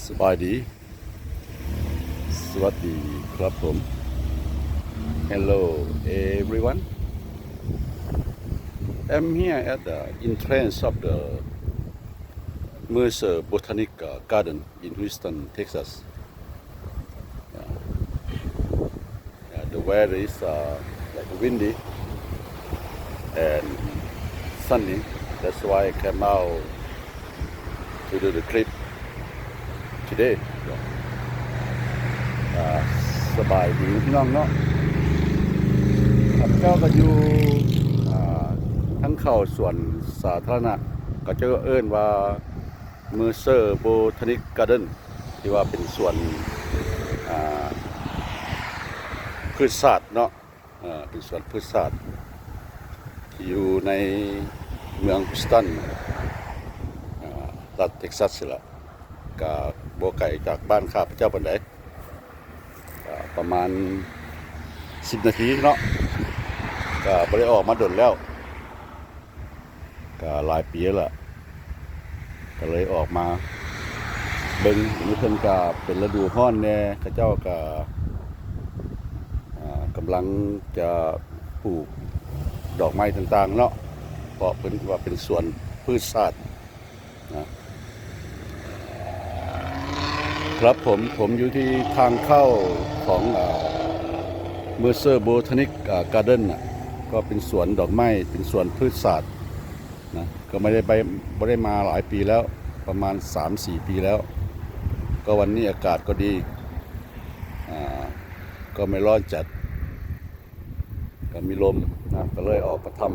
ສະບາຍດີ ສະຫວັດດີຄັບຜົມ. Hello everyone. I'm here at the entrance of the Mercer Botanic Garden in Houston, Texas. Yeah. Yeah, the weather is, uh, like, windy and sunny. That's why I came out to do the clip today. ອ່າ ສະບາຍດີພີ່ນ້ອງເນາະ. ຂ້າພະເຈົ້າກໍຢູ່ ອ່າ ທາງເຂົ້າສວນສາທາລະນະ ເຂົາເຈົ້າເອີ້ນວ່າ Mercer Botanic Garden ທີ່ວ່າເປັນສວນ ອ່າ ພືດສາດເນາະ. ເປັນສວນພືດສາດທີ່ຢູ່ໃນເມືອງ Houston ອາ ລັດ Texas ນີ້ລະ. ກະບໍ່ໄກຈາກບ້ານຂ້າພະເຈົ້າປານໃດ ກະປະມານສິບນາທີເນາະ. ກະບໍ່ໄດ້ອອກມາດົນແລ້ວ ກະຫຼາຍປີແລ້ວລະ ກະເລີຍອອກມາເບິ່ງ. ອັນນີ້ເພິ່ນກະເປັນລະດູຮ້ອນແດ່ ເຂົາເຈົ້າກະ ອ່າ ກຳລັງຈະປູກດອກໄມ້ຕ່າງໆເນາະ ເພາະເພິ່ນວ່າເປັນສວນພືດສາດນະ. ຄັບຜົມ ຜົມຢູ່ທີ່ທາງເຂົ້າຂອງ ອ່າ Mercer Botanic Garden ນະ ກໍເປັນສວນດອກໄມ້ ເປັນສວນພືດສາດນະ. ກໍບໍ່ໄດ້ໄປ ບໍ່ໄດ້ມາຫຼາຍປີແລ້ວ ປະມານສາມສີ່ປີແລ້ວ. ກໍວັນນີ້ອາກາດກໍດີ ອ່າ ກໍໄມ່ຮ້ອນຈັດ ກໍມີລົມນະ ກໍເລີຍອອກມາທຳ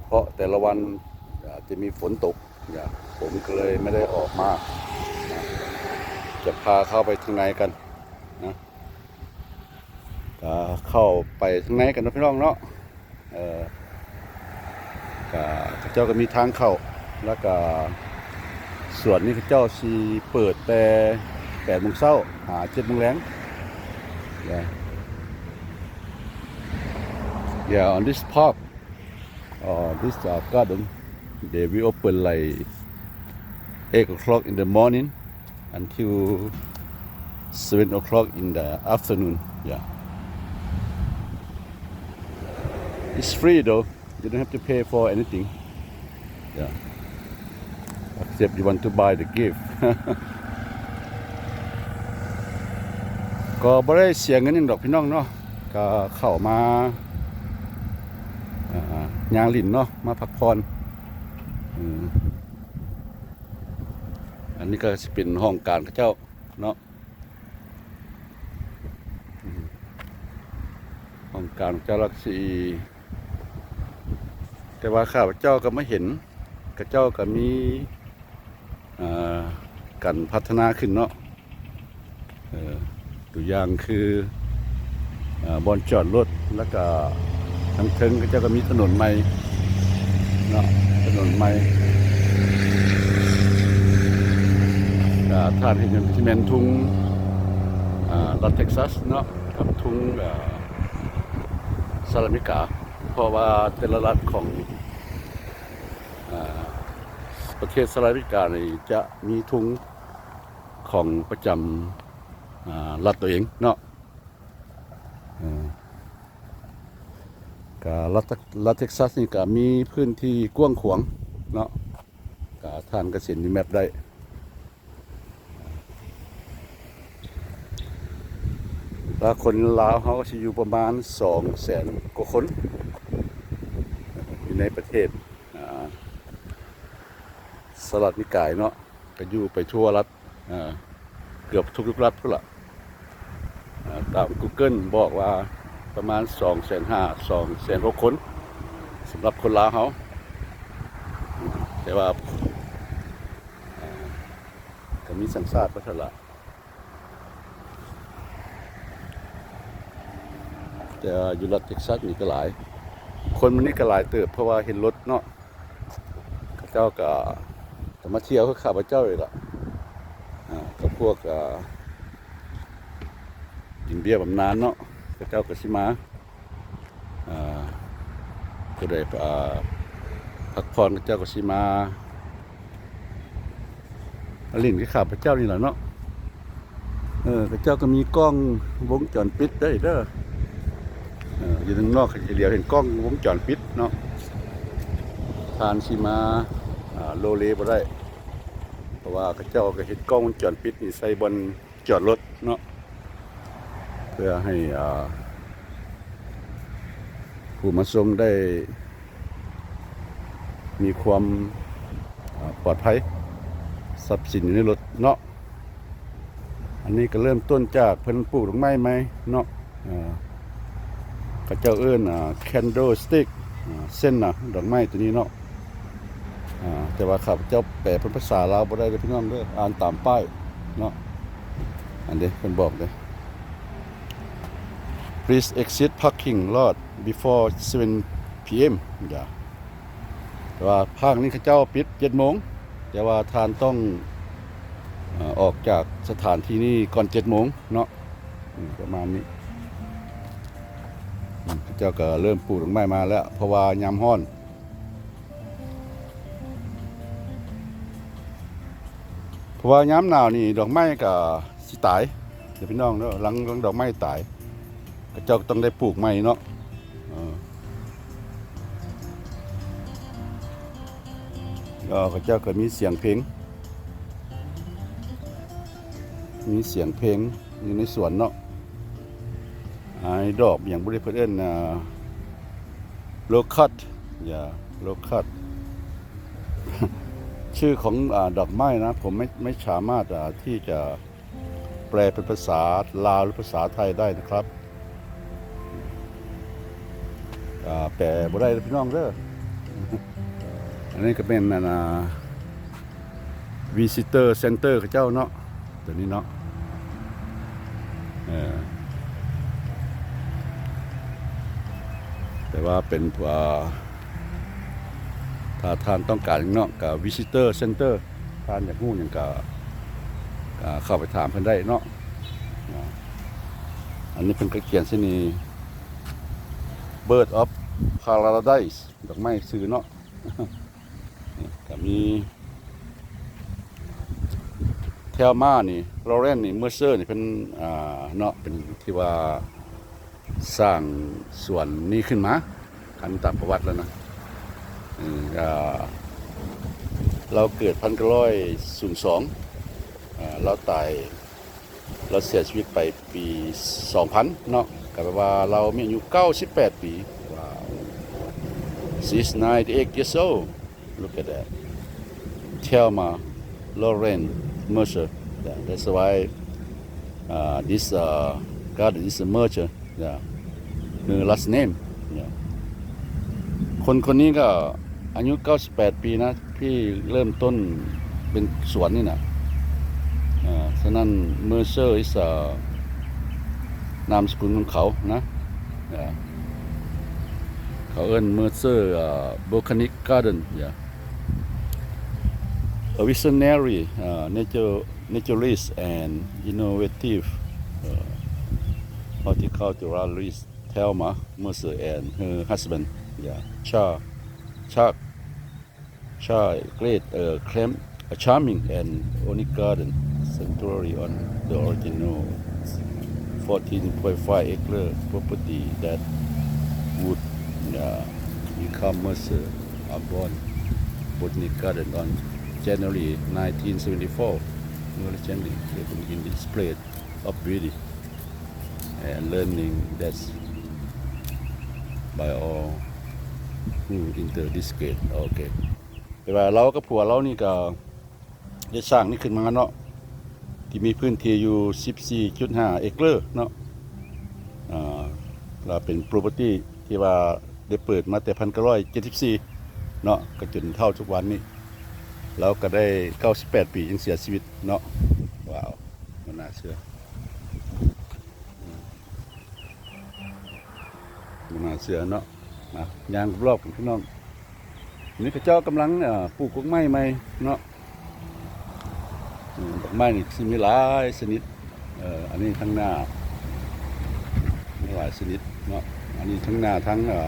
ເພາະແຕ່ລະວັນ ອາ ຈະມີຝົນຕົກນະ ຜົມກໍເລີຍໄມ່ໄດ້ອອກມານະ. ຈະພາເຂົ້າໄປທາງໃນກັນນະ ກໍເຂົ້າໄປທາງໃນກັນເນາະພີ່ນ້ອງເນາະ. ເອີ ກະ ເຂົາເຈົ້າກໍມີທາງເຂົ້າ ແລ້ວກະສວນນີ້ເຂົາເຈົ້າຊິເປີດແຕ່ແປດໂມງເຊົ້າຫາເຈັດໂມງແລງ. Yeah. Yeah, on this park, uh, this, uh, garden, they will open, like, eight o'clock in the morning until seven o'clock in the afternoon. Yeah. It's free though. You don't have to pay for anything. Yeah. Except you want to buy the gift. ກໍບໍ່ໄດ້ເສຍເງິນຫຍັງດອກພີ່ນ້ອງເນາະ ກໍເຂົ້າມາ ອ່າ ຍ່າງຫຼິ້ນເນາະ ມາພັກຜ່ອນ. ອືມ ອັນນີ້ກໍຊິເປັນຫ້ອງການເຂົາເຈົ້າເນາະ. ອືມ ຫ້ອງການເຈົ້າລັກຊີ ແຕ່ວ່າຂ້າພະເຈົ້າກໍມາເຫັນ ເຂົາເຈົ້າກໍມີ ອ່າ ການພັດທະນາຂຶ້ນເນາະ. ເອີ ຕົວຢ່າງຄື ອ່າ ບ່ອນຈອດລົດ ແລ້ວກະທາງເທິງເຂົາເຈົ້າກໍມີຖະໜົນໃໝ່ເນາະ ຖະໜົນໃໝ່. ອ່າ ທ່ານເຫັນຢູ່ນີ້ຊິແມ່ນທຸງ ອ່າ ລັດເທັກຊັສເນາະ ກັບທຸງ ອ່າ ສະຫະລັດອາເມລິກາ ເພາະວ່າແຕ່ລະລັດຂອງ ອ່າ ປະເທດສະຫະລັດອາເມລິການີ້ຈະມີທຸງຂອງປະຈຳ ອ່າ ລັດຕົວເອງເນາະ. ເອີ ກະລັດ ລັດເທັກຊັສນີ້ກະມີພື້ນທີ່ກວ້າງຂວາງເນາະ ກະທ່ານກະຊິເຫັນຢູ່ແມັບໄດ້. ແລ້ວຄົນລາວເຮົາກະຊິຢູ່ປະມານສອງແສນກວ່າຄົນ ຢູ່ໃນປະເທດ ອ່າ ສະຫະລັດອາເມລິກາເນາະ ກະຢູ່ໄປທົ່ວລັດ ເອີ ເກືອບທຸກໆລັດພຸ້ນລະ. ເອີ ຕາມກູເກີນບອກວ່າປະມານສອງແສນຫ້າ ສອງແສນຫົກຄົນ ສຳລັບຄົນລາວເຮົາ ແຕ່ວ່າ ເອີ ກະມີສັນຊາດເບິດຫັ້ນລະ. ແຕ່ຢູ່ລັດເທັກຊັສນີ້ກະຫຼາຍ ຄົນມື້ນີ້ກະຫຼາຍເຕີບ ເພາະວ່າເຫັນລົດເນາະ. ເຂົາເຈົ້າກະ ກະມາທ່ຽວຄືຂ້າພະເຈົ້ານີ້ລະ ອ່າ ກັບພວກ ອ່າ ກິນເບ້ຍບຳນານເນາະ ເຂົາເຈົ້າກະຊິມາ ອ່າ ຜູ້ໃດ ອ່າ ພັກຜ່ອນ ເຂົາເຈົ້າກະຊິມາ ຫຼິ້ນຄືຂ້າພະເຈົ້ານີ້ລະເນາະ. ເອີ ເຂົາເຈົ້າກໍມີກ້ອງວົງຈອນປິດເດີ ເດີ. ເອີ ຢູ່ທາງນອກກໍຊິຫຼຽວເຫັນກ້ອງວົງຈອນປິດເນາະ. ທ່ານຊິມາ ອ່າ ໂລເລບໍ່ໄດ້ ເພາະວ່າເຂົາເຈົ້າກໍເຮັດກ້ອງວົງຈອນປິດນີ້ໃສ່ບ່ອນຈອດລົດເນາະ ເພື່ອໃຫ້ ອ່າ ຜູ້ມາຊົມໄດ້ ມີຄວາມ ເອີ ປອດໄພ ຊັບສິນຢູ່ໃນລົດເນາະ. ອັນນີ້ກໍເລີ່ມຕົ້ນຈາກເພິ່ນປູກດອກໄມ້ໃໝ່ເນາະ. ເອີ ເຂົາເຈົ້າເອີ້ນ ອ່າ candlestick ອ່າ scent ນະ ດອກໄມ້ຕົວນີ້ເນາະ. ອ່າ ແຕ່ວ່າຂ້າພະເຈົ້າແປເປັນພາສາລາວບໍ່ໄດ້ເດີພີ່ນ້ອງເດີ ອ່ານຕາມປ້າຍເນາະ. ອັນເດ ເພິ່ນບອກເດ້ Please exit parking lot before seven p.m. ຢ່າ ແຕ່ວ່າພາກນີ້ເຂົາເຈົ້າປິດເຈັດໂມງ ແຕ່ວ່າທ່ານຕ້ອງ ເອີ ອອກຈາກສະຖານທີ່ນີ້ກ່ອນເຈັດໂມງເນາະ. ອືມ ປະມານນີ້ ອືມ ເຂົາເຈົ້າກໍເລີ່ມປູກດອກໄມ້ມາແລ້ວ ເພາະວ່າຍາມຮ້ອນ ເພາະວ່າຍາມໜາວນີ້ດອກໄມ້ກໍຊິຕາຍເດີພີ່ນ້ອງເດີ. ຫຼັງ ຫຼັງດອກໄມ້ຕາຍ ເຂົາເຈົ້າກໍຕ້ອງໄດ້ປູກໃໝ່ເນາະ. ເອີ ແລ້ວເຂົາເຈົ້າກໍມີສຽງເພງ ມີສຽງເພງຢູ່ໃນສວນເນາະ. ອາ ດອກຫຍັງບໍ່ໄດ້ ເພິ່ນເອີ້ນ ອ່າ locust ຢ່າ locust ຊື່ຂອງ ອ່າ ດອກໄມ້ນະ ຜົມໄມ່ ໄມ່ສາມາດ ອ່າ ທີ່ຈະ ແປເປັນພາສາລາວ ຫຼື ພາສາໄທໄດ້ນະຄັບ. ອ່າ ແປບໍ່ໄດ້ເດີພີ່ນ້ອງເດີ. ອັນນີ້ກໍເປັນ ອັນ ອ່າ visitor center ເຂົາເຈົ້າເນາະ ຕົວນີ້ເນາະ. ເອີ ແຕ່ວ່າເປັນ ອ່າ ຖ້າທ່ານຕ້ອງການຫຍັງເນາະ ກໍ visitor center ທ່ານຢາກຮູ້ຫຍັງກໍ ກໍເຂົ້າໄປຖາມເພິ່ນໄດ້ເນາະ. ອັນນີ້ເພິ່ນກໍຂຽນໃສ່ນີ້ Bird of Paradise ດອກໄມ້ຊື່ເນາະ. ກໍມີ Thelma ນີ້ Lawrence ນີ້ Mercer ນີ້ ເພິ່ນ ອ່າ ເນາະ ເປັນທີ່ວ່າ ສ້າງສວນນີ້ຂຶ້ນມາ ຄັນຕາມປະຫວັດແລ້ວນະ. ເອີ ອ່າ ລາວເກີດພັນເກົ້າຮ້ອຍສູນສອງ ອ່າ ລາວຕາຍ ລາວເສຍຊີວິດໄປປີສອງພັນເນາະ ກໍແປວ່າລາວມີອາຍຸເກົ້າສິບແປດປີ. Wow, she's ninety-eight years old. Look at that. Thelma Lawrence Mercer. Yeah, that's why, uh, this, uh, garden is a Mercer. Yeah. Her last name. Yeah. ຄົນ ຄົນນີ້ກໍອາຍຸເກົ້າສິບແປດປີນະ ທີ່ເລີ່ມຕົ້ນເປັນສວນນີ້ນະ. ເອີ ສະນັ້ນ Mercer is a ນາມສະກຸນຂອງເຂົານະ. ເອີ ເຂົາເອີ້ນ Mercer, uh, Botanic Garden. Yeah. A visionary, uh, nature, naturalist and innovative, uh, horticulturalist, Thelma Mercer and her husband, yeah, Charles, Charles, Charles, create a clam, a charming and unique garden sanctuary on the original fourteen point five acre property that would, uh, become Mercer Arbor Botanic Garden on January nineteen seventy-four. Mercer January, in this place of beauty and learning that's by all who enter this gate. ໂອເຄ ແປວ່າລາວກັບຜົວລາວນີ້ກໍ ໄດ້ສ້າງນີ້ຂຶ້ນມາເນາະ ທີ່ມີພື້ນທີ່ຢູ່ສິບສີ່ຈຸດຫ້າເອເກີເນາະ. ອ່າ ລະເປັນ property ທີ່ວ່າໄດ້ເປີດມາແຕ່ພັນເກົ້າຮ້ອຍເຈັດສິບສີ່ເນາະ ກໍຈົນເທົ່າທຸກວັນນີ້. ລາວກໍໄດ້ເກົ້າສິບແປດປີຈຶ່ງເສຍຊີວິດເນາະ. ວ້າວ ບໍ່ໜ້າເຊື່ອ ບໍ່ໜ້າເຊື່ອເນາະ. ອ່ະ ຍ່າງລອບກັນພີ່ນ້ອງ. ນີ້ເຂົາເຈົ້າກຳລັງ ເອີ ປູກດອກໄມ້ໃໝ່ເນາະ. ອືມ ດອກໄມ້ນີ້ຊິມີຫຼາຍຊະນິດ. ເອີ ອັນນີ້ທາງໜ້າ ມີຫຼາຍຊະນິດເນາະ. ອັນນີ້ທາງໜ້າທາງ ເອີ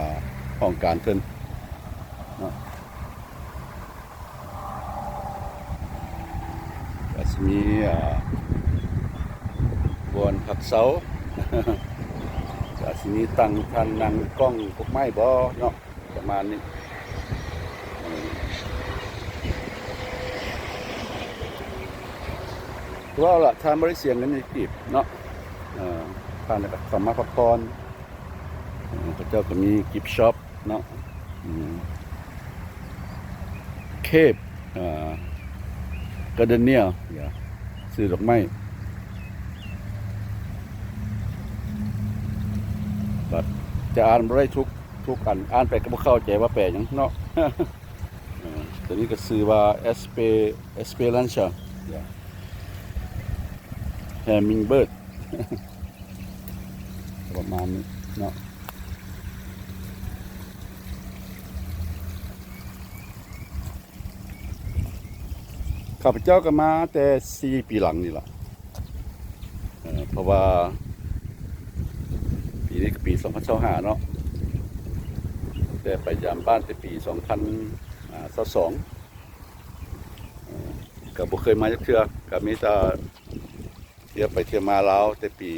ຫ້ອງການເພິ່ນເນາະ. ກໍ ມີ ອ່າ ບ່ອນພັກເຊົາ ກະຊິມີຕັ່ງທ່ານນັ່ງກ້ອງພວກໄມ້ບໍເນາະ ປະມານນີ້. ເອີ ຄືວ່າລະ ທ່ານບໍ່ໄດ້ເສຍເງິນໃນກີບເນາະ ເອີ ທ່ານກະເຂົ້າມາພັກຜ່ອນ ເອີ ເຂົາເຈົ້າກະມີກິບຊັອບເນາະ ເອີ ເຄບ ເອີ ກາເດເນຍ ຊື້ດອກໄມ້ ບັດຈະອ່ານບໍ່ໄດ້ທຸກ ທຸກອັນ ອ່ານໄປກະບໍ່ເຂົ້າໃຈວ່າແປຫຍັງເນາະ. ເອີ ໂຕນີ້ກະຊື່ວ່າ ເອັສເປ ເອັສເປຣານຊາ ແຮມມິງເບີດ ປະມານນີ້ເນາະ. ຂ້າພະເຈົ້າກະມາແຕ່ສີ່ປີຫຼັງນີ້ລະ ເອີ ເພາະວ່າປີນີ້ກະປີສອງພັນຊາວຫ້າເນາະ ແຕ່ໄປຢາມບ້ານແຕ່ປີສອງພັນຊາວສອງ ເອີ ກະບໍ່ເຄີຍມາຈັກເທື່ອ ກະມີແຕ່ ທ່ຽວໄປທ່ຽວມາລາວແຕ່ປີ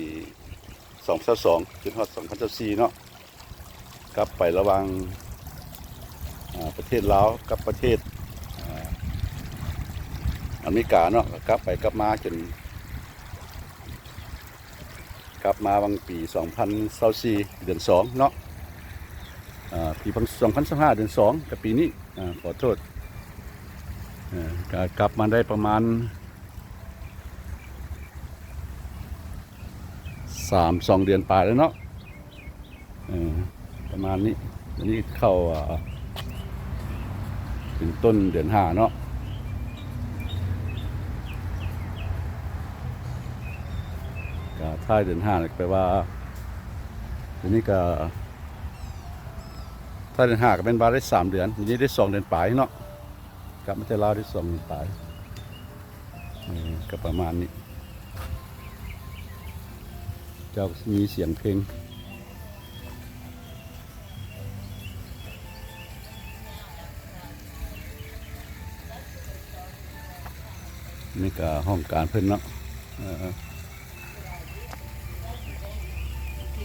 ສອງພັນຊາວສອງ ຈົນຮອດສອງພັນຊາວສີ່ເນາະ ກັບໄປລະຫວ່າງ ອາ ປະເທດລາວກັບປະເທດ ອາ ອາເມລິກາເນາະ ກະກັບໄປກັບມາຈົນ ກັບມາຫວ່າງປີສອງພັນຊາວສີ່ ເດືອນສອງເນາະ ອາ ປີສອງພັນຊາວຫ້າ ເດືອນສອງ ກະປີນີ້ ອາ ຂໍໂທດ ເອີ ກະກັບມາໄດ້ປະມານ ສາມ ສອງເດືອນປາຍແລ້ວເນາະ ເອີ ປະມານນີ້ ດຽວນີ້ເຂົ້າ ເປັນຕົ້ນເດືອນຫ້າເນາະ ກະທ້າຍເດືອນຫ້າ ແປວ່າ ດຽວນີ້ກະ ທ້າຍເດືອນຫ້າກະແມ່ນວ່າໄດ້ສາມເດືອນ ດຽວນີ້ໄດ້ສອງເດືອນປາຍເນາະ ກັບມາແຕ່ລາວໄດ້ສອງເດືອນປາຍ. ເອີ ກະປະມານນີ້ ເຈົ້າມີສຽງເພງ ນີ້ກະຫ້ອງການເພິ່ນເນາະ ເອີ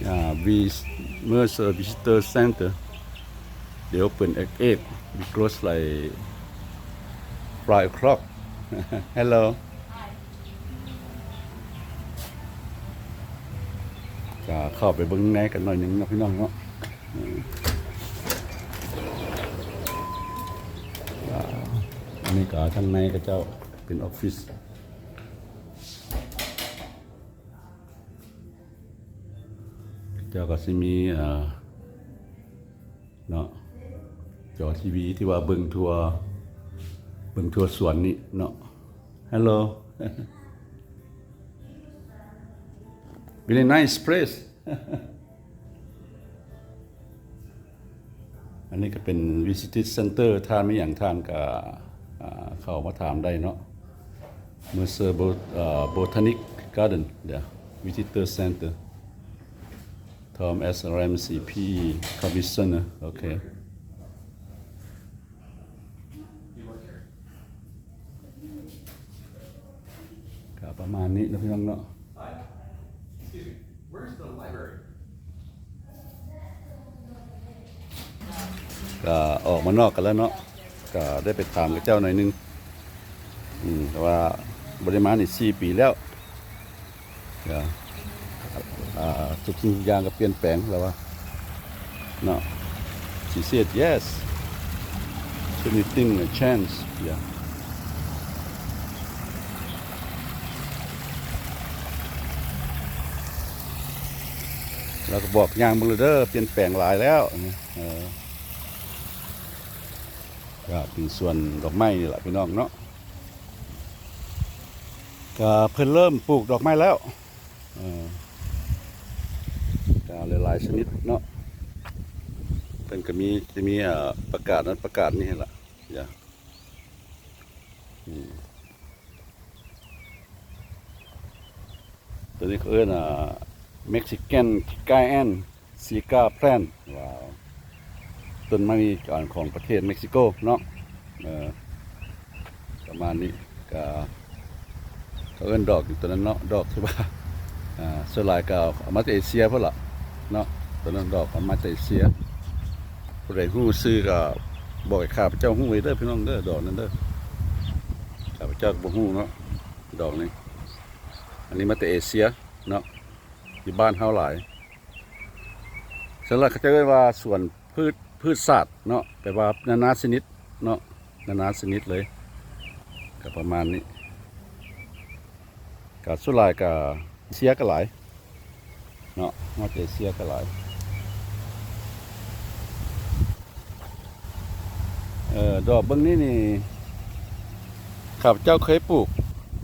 ອ່າ Mercer Visitor Center. They open at eight, we close like five o'clock. Hello. ກະເຂົ້າໄປເບິ່ງໃນກັນໜ້ອຍໜຶ່ງເນາະ ພີ່ນ້ອງເນາະ ເອີ ກະ ອັນນີ້ກະທາງໃນເຂົາເຈົ້າເປັນອອບຟິດ ເຂົາເຈົ້າກະຊິມີ ເອີ ເນາະ ຈໍທີວີທີ່ວ່າເບິ່ງທົ່ວ ເບິ່ງທົ່ວສວນນີ້ເນາະ. Hello. Very nice place. ອັນນີ້ກະເປັນ Visitor Center ທ່ານມີຫຍັງທ່ານກະ ອາ ເຂົ້າມາຖາມໄດ້ເນາະ Mercer Bot- ເອີ Botanic Garden. Yeah, Visitor Center. Tom S. Ramsey, P E Commissioner. ໂອເຄ ກະປະມານນີ້ເນາະ ພີ່ນ້ອງເນາະ ກະອອກມານອກກັນແລ້ວເນາະ ກະໄດ້ໄປຖາມເຂົາເຈົ້າໜ້ອຍໜຶ່ງ ອືມ ເພາະວ່າບໍ່ໄດ້ມານີ້ສີ່ປີແລ້ວ. ກະ ອາ ທຸກສິ່ງທຸກຢ່າງກະປ່ຽນແປງແລ້ວວ່າເນາະ She said yes, anything a change. Yeah. ລາວກະບອກຍ່າງເບິ່ງເລີຍເດີ ປ່ຽນແປງຫຼາຍແລ້ວ. ເອີ ກະເປັນສວນດອກໄມ້ນີ້ລະ ພີ່ນ້ອງເນາະ ກະເພິ່ນເລີ່ມປູກດອກໄມ້ແລ້ວ. ເອີ ກະຫຼາຍໆຊະນິດເນາະ ເພິ່ນກະມີ ຈະມີ ເອີ ປະກາດນັ້ນປະກາດນີ້ຫັ້ນລະ ຢ່າ ອືມ ໂຕນີ້ເຂົາເອີ້ນ ອ່າ Mexican Giant Cigar Plant. ວ້າວ ຕົ້ນໄມ້ຂອງປະເທດເມັກຊິໂກເນາະ ເອີ ປະມານນີ້ ກະ ເຂົາເອີ້ນດອກຢູ່ຕົວນັ້ນເນາະ ດອກທີ່ວ່າ ອ່າ ສ່ວນຫຼາຍກໍເອົາມາແຕ່ເອເຊຍພຸ້ນລະເນາະ ຕົວນັ້ນດອກເອົາມາແຕ່ເອເຊຍ. ຜູ້ໃດຮູ້ຊື່ກໍບອກໃຫ້ຂ້າພະເຈົ້າຮູ້ເດີພີ່ນ້ອງເດີ ດອກນັ້ນເດີ ຂ້າພະເຈົ້າກໍບໍ່ຮູ້ເນາະ ດອກນີ້. ອັນນີ້ມາແຕ່ເອເຊຍເນາະ ຢູ່ບ້ານເຮົາຫຼາຍ. ສ່ວນຫຼາຍເຂົາເຈົ້າເອີ້ນວ່າສວນພືດ ພືດສາດເນາະ ແປວ່ານານາຊະນິດເນາະ ນານາຊະນິດເລີຍ ກໍປະມານນີ້. ກໍສ່ວນຫຼາຍກໍເອເຊຍກໍຫຼາຍເນາະ ມາແຕ່ເອເຊຍກໍຫຼາຍ. ເອີ ດອກເບິ່ງນີ້ນີ້ ຂ້າພະເຈົ້າເຄີຍປູກ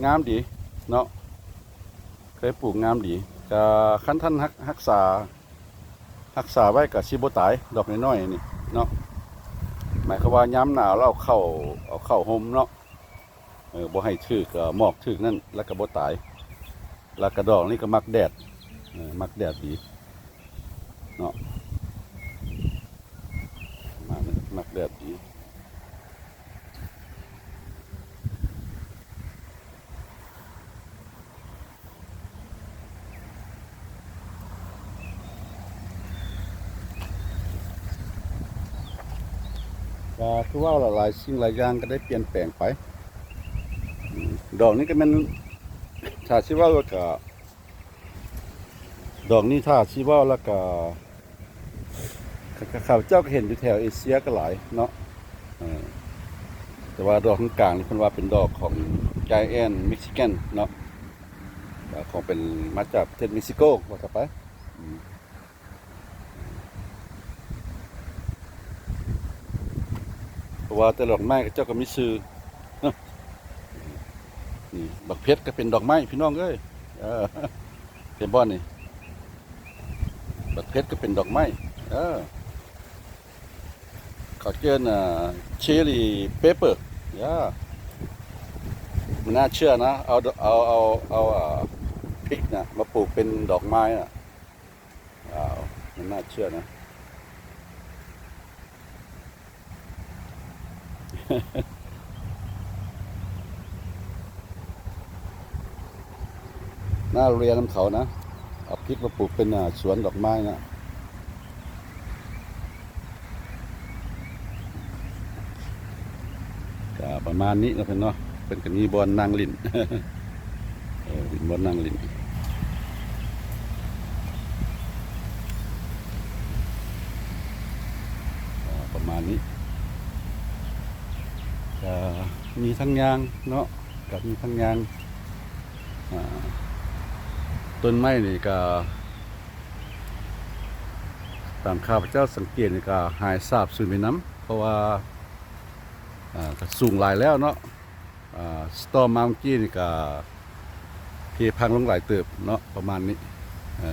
ງາມດີເນາະ ເຄີຍປູກ ງາມດີ. ກໍຄັນທ່ານຮັກ ຮັກສາ ຮັກສາໄວ້ກໍຊິບໍ່ຕາຍ ດອກນ້ອຍໆນີ້ເນາະ. ໝາຍຄວາມວ່າຍາມໜາວແລ້ວເອົາເຂົ້າ ເອົາເຂົ້າຫົ່ມເນາະ ເອີ ບໍ່ໃຫ້ຖືກ ເອີ ໝອກຖືກນັ້ນ ແລ້ວກໍບໍ່ຕາຍ. ແລ້ວກະດອກນີ້ກໍມັກແດດ ເອີ ມັກແດດດີເນາະ ມັກ ມັກແດດດີ. ກໍຄືວ່າຫຼາຍໆສິ່ງຫຼາຍຢ່າງກໍໄດ້ປ່ຽນແປງໄປ. ອືມ ດອກນີ້ກໍແມ່ນ ຖ້າຊິເວົ້າກໍ ດອກນີ້ຖ້າຊິເວົ້າແລ້ວກໍ ຂ້າ ຂ້າພະເຈົ້າກໍເຫັນຢູ່ແຖວເອເຊຍກໍຫຼາຍເນາະ ເອີ ແຕ່ວ່າດອກກາງໆນີ້ເພິ່ນວ່າເປັນດອກຂອງ Giant Mexican ເນາະ ຂອງເປັນ ມາຈາກປະເທດເມັກຊິໂກ ວ່າກັນໄປ. ອືມ ເພາະວ່າແຕ່ລະດອກໄມ້ເຂົາເຈົ້າກໍມີຊື່. ນີ້ບັກເຜັດກໍເປັນດອກໄມ້ພີ່ນ້ອງເອີຍ ເອີ ເຫັນບໍ່ນີ້ ບັກເຜັດກໍເປັນດອກໄມ້ ເອີ ເຂົາເອີ້ນ ເອີ chili pepper ຢ່າ ບໍ່ໜ້າເຊື່ອນະ ເອົາ ເອົາ ເອົາ ເອົາ ເອີ ພິກນະມາປູກເປັນດອກໄມ້ນະ. ວ້າວ ບໍ່ໜ້າເຊື່ອນະ ໜ້າຮຽນນຳເຂົານະ ເອົາພິກມາປູກເປັນ ອ່າ ສວນດອກໄມ້ນະ. ກະປະມານນີ້ເນາະເພິ່ນເນາະ ເພິ່ນກະມີບ່ອນນັ່ງຫຼິ້ນ ເອີ ເປັນບ່ອນນັ່ງຫຼິ້ນ ກະປະມານນີ້ ກະມີທັງຍ່າງເນາະ ກະມີທັງຍ່າງ ອ່າ ຕົ້ນໄມ້ນີ້ກະ ຕາມຂ້າພະເຈົ້າສັງເກດນີ້ກະຫາຍສາບສູນໄປນຳ ເພາະວ່າ ອ່າ ກະສູງຫຼາຍແລ້ວເນາະ ອ່າ storm ມາມື້ກີ້ນີ້ກະເພພັງລົງຫຼາຍເຕີບເນາະ ປະມານນີ້ ເອີ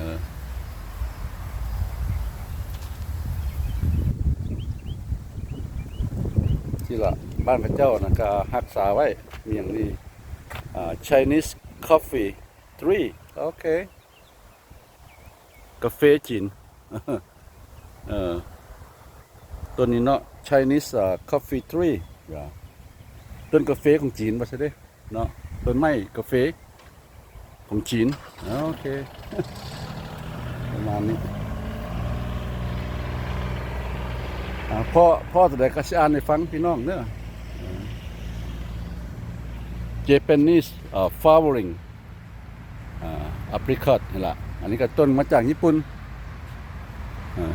ທີ່ລະ ບ້ານເຂົາເຈົ້ານັ້ນກະຮັກສາໄວ້ ມີຫຍັງນີ້ ອ່າ Chinese coffee tree ໂອເຄ ກາເຟຈີນ ເອີ ຕົ້ນນີ້ເນາະ Chinese ອ່າ coffee tree ຢ່າ ຕົ້ນກາເຟຂອງຈີນວ່າຊັ້ນເດເນາະ ຕົ້ນໄມ້ກາເຟຂອງຈີນ ໂອເຄ ປະມານນີ້ ອ່າ ພໍ້ ພໍ້ຕົວໃດກໍຊິອ່ານໃຫ້ຟັງພີ່ນ້ອງເດີ Japanese ອ່າ flowering ອ່າ apricot ນີ້ລະ ອັນນີ້ກໍຕົ້ນມາຈາກຍີ່ປຸ່ນ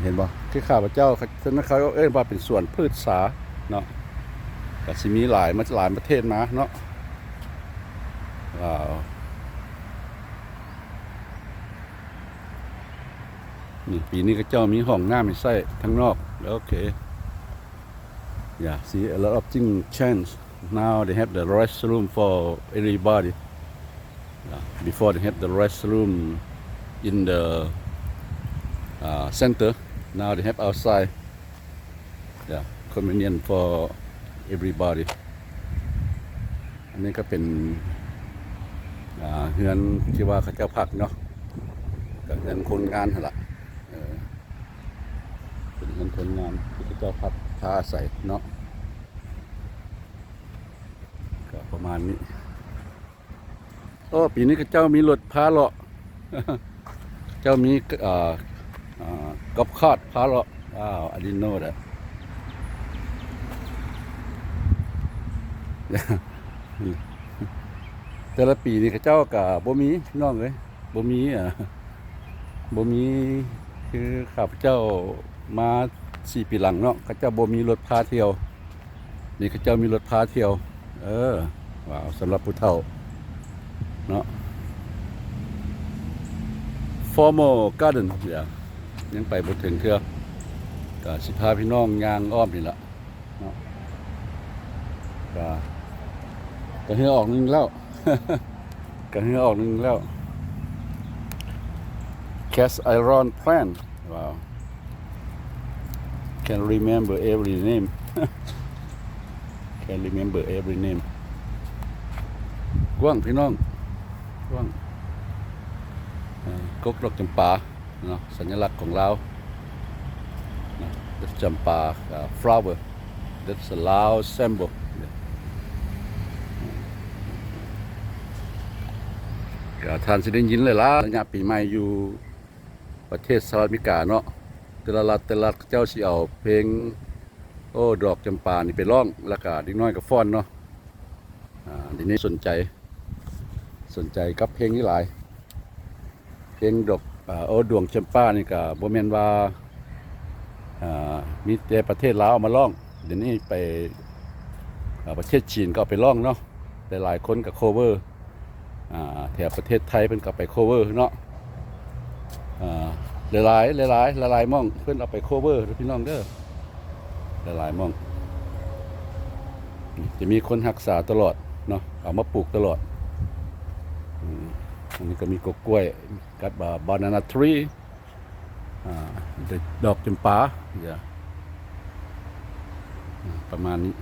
ເຫັນບໍ່ ຄືຂ້າພະເຈົ້າ ເຂົາເອີ້ນວ່າເປັນສວນພືດສາເນາະ ກໍຊິມີຫຼາຍ ມາຈາກຫຼາຍປະເທດມາເນາະ ວ້າວ ນີ້ ປີນີ້ເຂົາເຈົ້າມີຫ້ອງນ້ຳໃຫ້ໃຊ້ທາງນອກ ໂອເຄ Yeah, see, a lot of things change. Now they have the restroom for everybody. Yeah, before they have the restroom in the, uh, center. Now they have outside. Yeah, convenient for everybody. ອັນນີ້ກໍເປັນ ອ່າ ເຮືອນທີ່ວ່າເຂົາເຈົ້າພັກເນາະ ກໍເຮືອນຄົນງານຫັ້ນລະ ເອີ ເປັນເຮືອນຄົນງານທີ່ເຂົາເຈົ້າພັກພາອາໄສເນາະ ກໍປະມານນີ້. ໂອ້ ປີນີ້ເຂົາເຈົ້າມີລົດພາເລາະ ເຈົ້າມີ ເອີ ເອີ ກອບຄາດພາເລາະ. ວ້າວ I didn't know that. ແຕ່ລະປີນີ້ເຂົາເຈົ້າກະບໍ່ມີ ພີ່ນ້ອງເອີຍ. ບໍ່ມີ ເອີ ບໍ່ມີ ຄືຂ້າພະເຈົ້າມາສີ່ປີຫຼັງເນາະ ເຂົາເຈົ້າບໍ່ມີລົດພາທ່ຽວ. ນີ້ເຂົາເຈົ້າມີລົດພາທ່ຽວ. ເອີ ວ້າວ ສຳລັບຜູ້ເຖົ້າເນາະ. Formal Garden ເອີ ຍັງໄປບໍ່ເຖິງເທື່ອ ກະຊິພາພີ່ນ້ອງຍ່າງອ້ອມນີ້ລະ. ເນາະ ກະ ກະເຮືອອອກໜຶ່ງແລ້ວ ກະເຮືອອອກໜຶ່ງແລ້ວ. Cast iron plant. ວ້າວ Can't remember every name. Can't remember every name. ກວ້າງ ພີ່ນ້ອງ ກວ້າງ. ເອີ ກົກດອກຈຳປາ ເນາະ ສັນຍະລັກຂອງລາວເນາະ ດອກຈຳປາ ເອີ flower, that's a Lao symbol. ກະທ່ານຊິໄດ້ຍິນຫຼາຍໆ ໄລຍະປີໃໝ່ຢູ່ປະເທດສະຫະລັດອາເມລິກາເນາະ ແຕ່ລະລັດ ແຕ່ລະລັດເຂົາເຈົ້າຊິເອົາເພງ ໂອ້ ດອກຈຳປານີ້ໄປຮ້ອງ ແລ້ວກະເດັກນ້ອຍກະຟ້ອນເນາະ. ອາ ດຽວນີ້ສົນໃຈ ສົນໃຈກັບເພງນີ້ຫຼາຍ ເພງດອກ ອາ ໂອ້ ດວງຈຳປານີ້ກະບໍ່ແມ່ນວ່າ ອາ ມີແຕ່ປະເທດລາວເອົາມາຮ້ອງ ດຽວນີ້ໄປ ອາ ປະເທດຈີນກະເອົາໄປຮ້ອງເນາະ ຫຼາຍໆຄົນກະ cover ອາ ແຖວປະເທດໄທເພິ່ນກະໄປ cover ເນາະ. ອາ ຫຼາຍໆ ຫຼາຍໆ ຫຼາຍໆໝ່ອງເພິ່ນເອົາໄປ cover ເດີພີ່ນ້ອງເດີ ຫຼາຍໆໝ່ອງ ຈະມີຄົນຮັກສາຕະຫຼອດເນາະ ເອົາມາປູກຕະຫຼອດ. ອືມ ອັນນີ້ກະມີກົກກ້ວຍກັບ ບານານາທຣີ ອາ ດອກຈຳປາ ປະມານນີ້.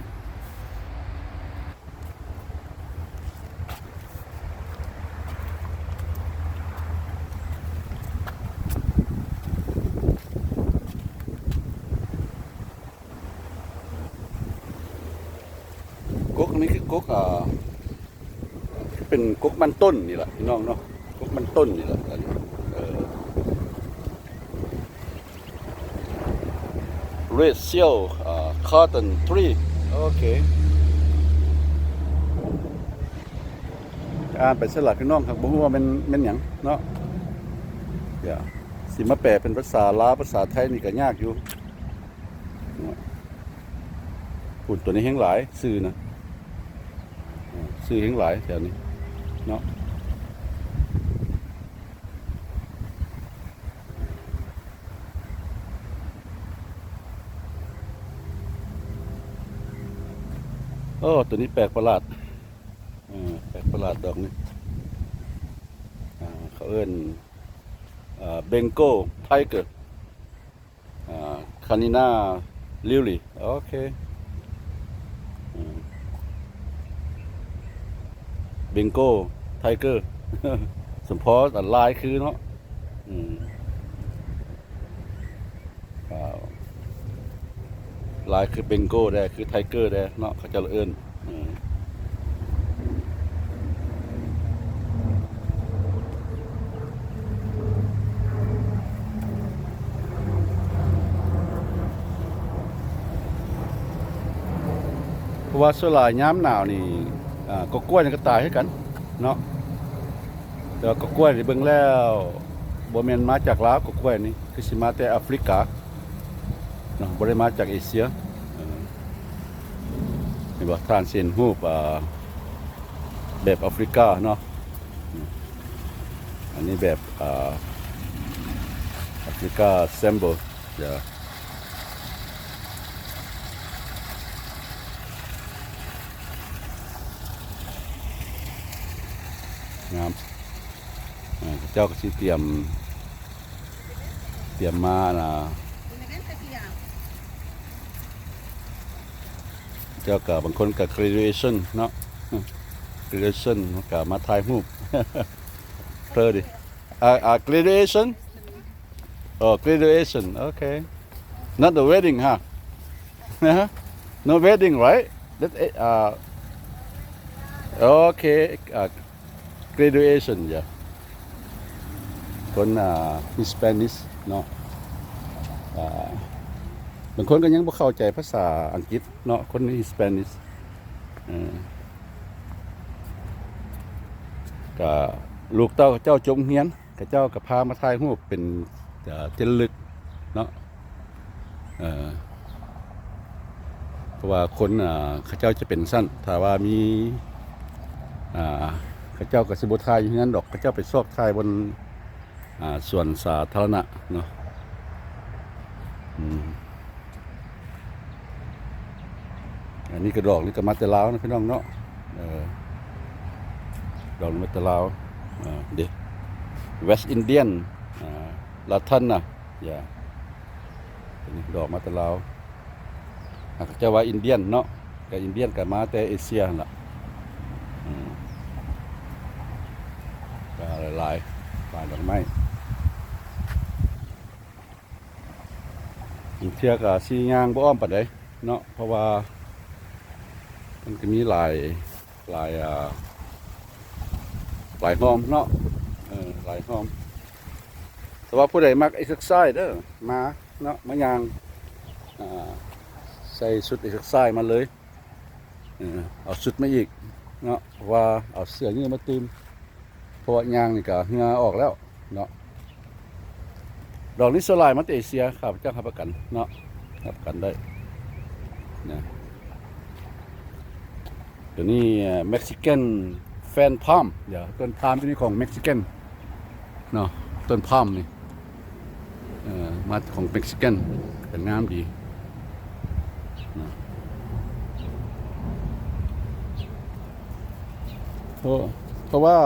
ກົກອັນນີ້ຄືກົກ ອາ ເປັນກົກມັນຕົ້ນນີ້ລະພີ່ນ້ອງເນາະ ກົກມັນຕົ້ນນີ້ລະ ອັນນີ້ ເອີ Red Seal ອາ Cotton Tree. ໂອເຄ ອ່ານໄປຊັ້ນລະພີ່ນ້ອງ ຫາກບໍ່ຮູ້ວ່າແມ່ນ ແມ່ນຫຍັງເນາະ. ດຽວຊິມາແປເປັນພາສາລາວ ພາສາໄທນີ້ກະຍາກຢູ່. ພຸ້ນ ໂຕນີ້ແຮງຫຼາຍ ຊື່ນະ ຊື່ແຮງຫຼາຍແຖວນີ້ເນາະ. ໂອ້ ໂຕນີ້ແປກປະຫຼາດ ເອີ ແປກປະຫຼາດດອກນີ້ ເຂົາເອີ້ນ ເອີ Bengal Tiger ອາ Canina Lily. ໂອເຄ ອືມ Bengal Tiger ສົມພໍລາຍຄືເນາະ ອືມ ລາຍຄື Bengal ແດ່ ຄື Tiger ແດ່ເນາະ ເຂົາເຈົ້າເອີ້ນ. ອືມ ເພາະວ່າສ່ວນຫຼາຍຍາມໜາວນີ້ ອາ ກົກກ້ວຍນີ້ກະຕາຍຄືກັນເນາະ ແຕ່ວ່າກົກກ້ວຍນີ້ເບິ່ງແລ້ວບໍ່ແມ່ນມາຈາກລາວ ກົກກ້ວຍນີ້ຄືຊິມາແຕ່ອາຟຣິກາ ເນາະ ບໍ່ໄດ້ມາຈາກເອເຊຍ. ເອີ ເຫັນບໍ່ ທ່ານຊິເຫັນຮູບ ອາ ແບບອາຟຣິກາເນາະ ອັນນີ້ແບບ ອາ ອາຟຣິກາ symbol. ງາມ ເຂົາເຈົ້າກະຊິຕຽມ ຕຽມມານະ ເຈົ້າກະບາງຄົນກະ graduation ເນາະ graduation ກະມາຖ່າຍຮູບ ເພີດີ ອາ ອາ graduation. Oh, graduation. Okay. Not the wedding, huh? No wedding, right? That, uh, okay. Uh, graduation ເດີ ຄົນ ອ່າ Hispanic ເນາະ. ອ່າ ບາງຄົນກໍຍັງບໍ່ເຂົ້າໃຈພາສາອັງກິດເນາະ ຄົນ Hispanic ເອີ ກະລູກເຕົ້າເຂົາເຈົ້າຈົບໂຮງຮຽນ ເຂົາເຈົ້າກໍພາມາຖ່າຍຮູບເປັນ ເອີ ທີ່ລະລຶກເນາະ. ເອີ ເພາະວ່າຄົນ ອ່າ ເຂົາເຈົ້າຈະເປັນຊັ້ນ ຖ້າວ່າມີ ອ່າ ເຂົາເຈົ້າກໍຊິບໍ່ຖ່າຍຢູ່ເຮືອນດອກ ເຂົາເຈົ້າໄປຊອກຖ່າຍບ່ອນ ອ່າ ສວນສາທາລະນະເນາະ. ອືມ ອັນນີ້ກະດອກນີ້ກະມາແຕ່ລາວນະພີ່ນ້ອງເນາະ. ເອີ ດອກນີ້ມາແຕ່ລາວ ເອີ ເດ້ West Indian ອ່າ ລາທັນນະ ຢາ ອັນນີ້ດອກມາແຕ່ລາວ ຫາກເຈົ້າວ່າອິນເດຍນເນາະ ກະອິນເດຍນກະມາແຕ່ເອເຊຍຫັ້ນລະ. ອືມ ກະຫຼາຍໆ ປ່າດອກໄມ້ ບາງເທື່ອກະຊິຍ່າງບໍ່ອ້ອມປານໃດເນາະ ເພາະວ່າມັນກະມີຫຼາຍ ຫຼາຍ ອ່າ ຫຼາຍຮ່ອມເນາະ ເອີ ຫຼາຍຮ່ອມ. ແຕ່ວ່າຜູ້ໃດມັກເອັກເຊີໄຊເດີ ມາເນາະ ມາຍ່າງ ອ່າ ໃສ່ຊຸດເອັກເຊີໄຊມາເລີຍ ເອີ ເອົາຊຸດມາອີກເນາະ ເພາະວ່າເອົາເສື້ອຍືດມາຕື່ມ ເພາະວ່າຍ່າງນີ້ກະເຫື່ອອອກແລ້ວເນາະ. ດອກນີ້ສ່ວນຫຼາຍມາແຕ່ເອເຊຍ ຂ້າພະເຈົ້າຮັບປະກັນເນາະ ຮັບປະກັນໄດ້ນະ. ໂຕນີ້ ເອີ Mexican fan palm ເດີ ຕົ້ນພາມໂຕນີ້ຂອງ Mexican ເນາະ ຕົ້ນພາມນີ້ ເອີ ມາຂອງ Mexican ກະງາມດີເນາະ. ເພາະ ເພາະວ່າ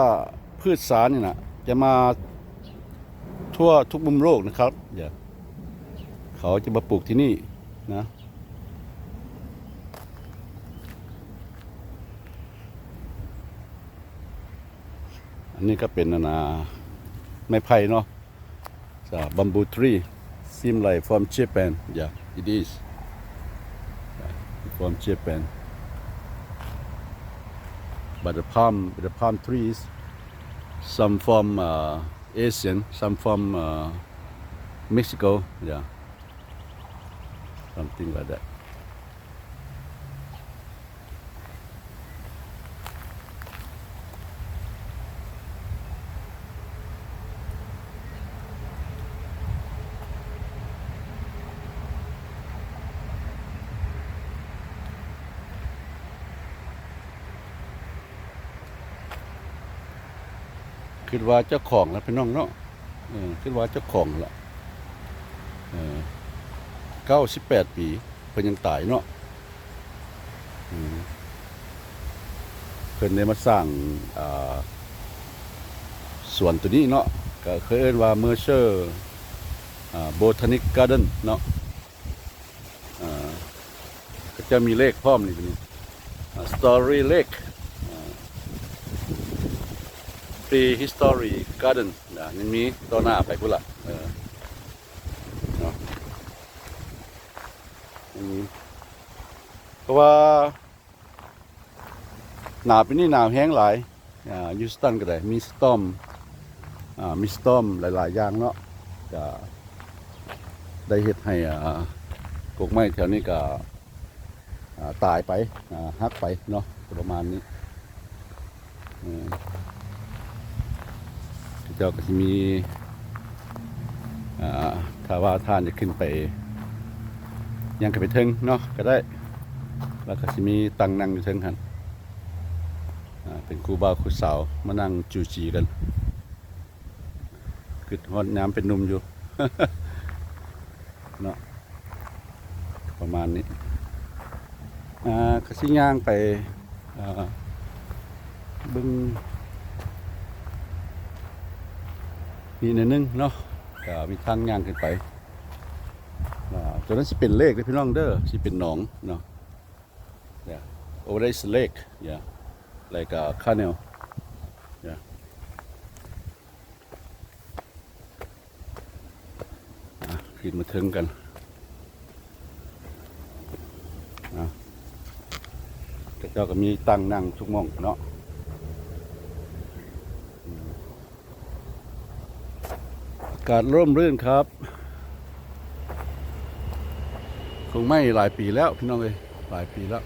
ພືດສານນີ້ນະ ຈະມາທົ່ວທຸກມຸມໂລກນະຄັບ ເຂົາຈະມາປູກທີ່ນີ້ນະ. ອັນນີ້ກະເປັນ ອັນນາ ໄມ້ໄຜ່ເນາະ. It's a bamboo tree. Seem like from Japan. Yeah, it is. Yeah, from Japan. But the palm, the palm trees, some from, uh, Asian, some from, uh, Mexico. Yeah. Something like that. ຄິດວ່າເຈົ້າຂອງລະພີ່ນ້ອງເນາະ ເອີ ຄິດວ່າເຈົ້າຂອງລະ ເອີ ເກົ້າສິບແປດປີ ເພິ່ນຍັງຕາຍເນາະ ເອີ ເພິ່ນໄດ້ມາສ້າງ ອ່າ ສວນໂຕນີ້ເນາະ ກະເຄີຍເອີ້ນວ່າ Mercer ອ່າ Botanic Garden ເນາະ. ເຂົາເຈົ້າມີເລກພ້ອມນີ້ ໂຕນີ້ ອ່າ Story Lake ອ່າ Prehistory Garden ນະ ຍັງມີຕໍ່ໜ້າໄປພຸ້ນລະ ເອີ ເນາະ ຍັງມີ ເພາະວ່າ ໜາວປີນີ້ໜາວແຮງຫຼາຍ ອ່າ Houston ກະໄດ້ມີ storm ອ່າ ມີ storm ຫຼາຍໆຢ່າງເນາະ ກະໄດ້ເຮັດໃຫ້ ອ່າ ກົກໄມ້ແຖວນີ້ກະ ອ່າ ຕາຍໄປ ອ່າ ຫັກໄປເນາະ ປະມານນີ້ ເອີ ເຂົາເຈົ້າກະຊິມີ ອ່າ ຖ້າວ່າທ່ານຢາກຂຶ້ນໄປ ຍ່າງຂຶ້ນໄປເທິງເນາະກະໄດ້ ລະກະຊິມີຕັ່ງນັ່ງຢູ່ເທິງຫັ້ນ ອ່າ ເປັນຄູ່ບ່າວຄູ່ສາວມານັ່ງຈູຈີກັນ ຄຶດຮອດຍາມເປັນໜຸ່ມຢູ່ ເນາະ ປະມານນີ້ ອ່າ ກະຊິຍ່າງໄປ ອ່າ ເບິ່ງນີ້ໜ້ອຍໜຶ່ງເນາະ ກະມີທາງຍ່າງຂຶ້ນໄປ ອ່າ ໂຕນັ້ນຊິເປັນເລກເດີພີ່ນ້ອງເດີ ຊິເປັນໜອງເນາະ yeah, over there is lake, yeah, like a canal, yeah. ອ່ະ ຂຶ້ນມາເທິງກັນ ອ່ະ ເຂົາເຈົ້າກະມີຕັ່ງນັ່ງທຸກໝ່ອງເນາະ ເ ກາດຮົ່ມລື່ນຄັບ. ດອກໄມ້ຫຼາຍປີແລ້ວພີ່ນ້ອງເອີຍ ຫຼາຍປີແລ້ວ.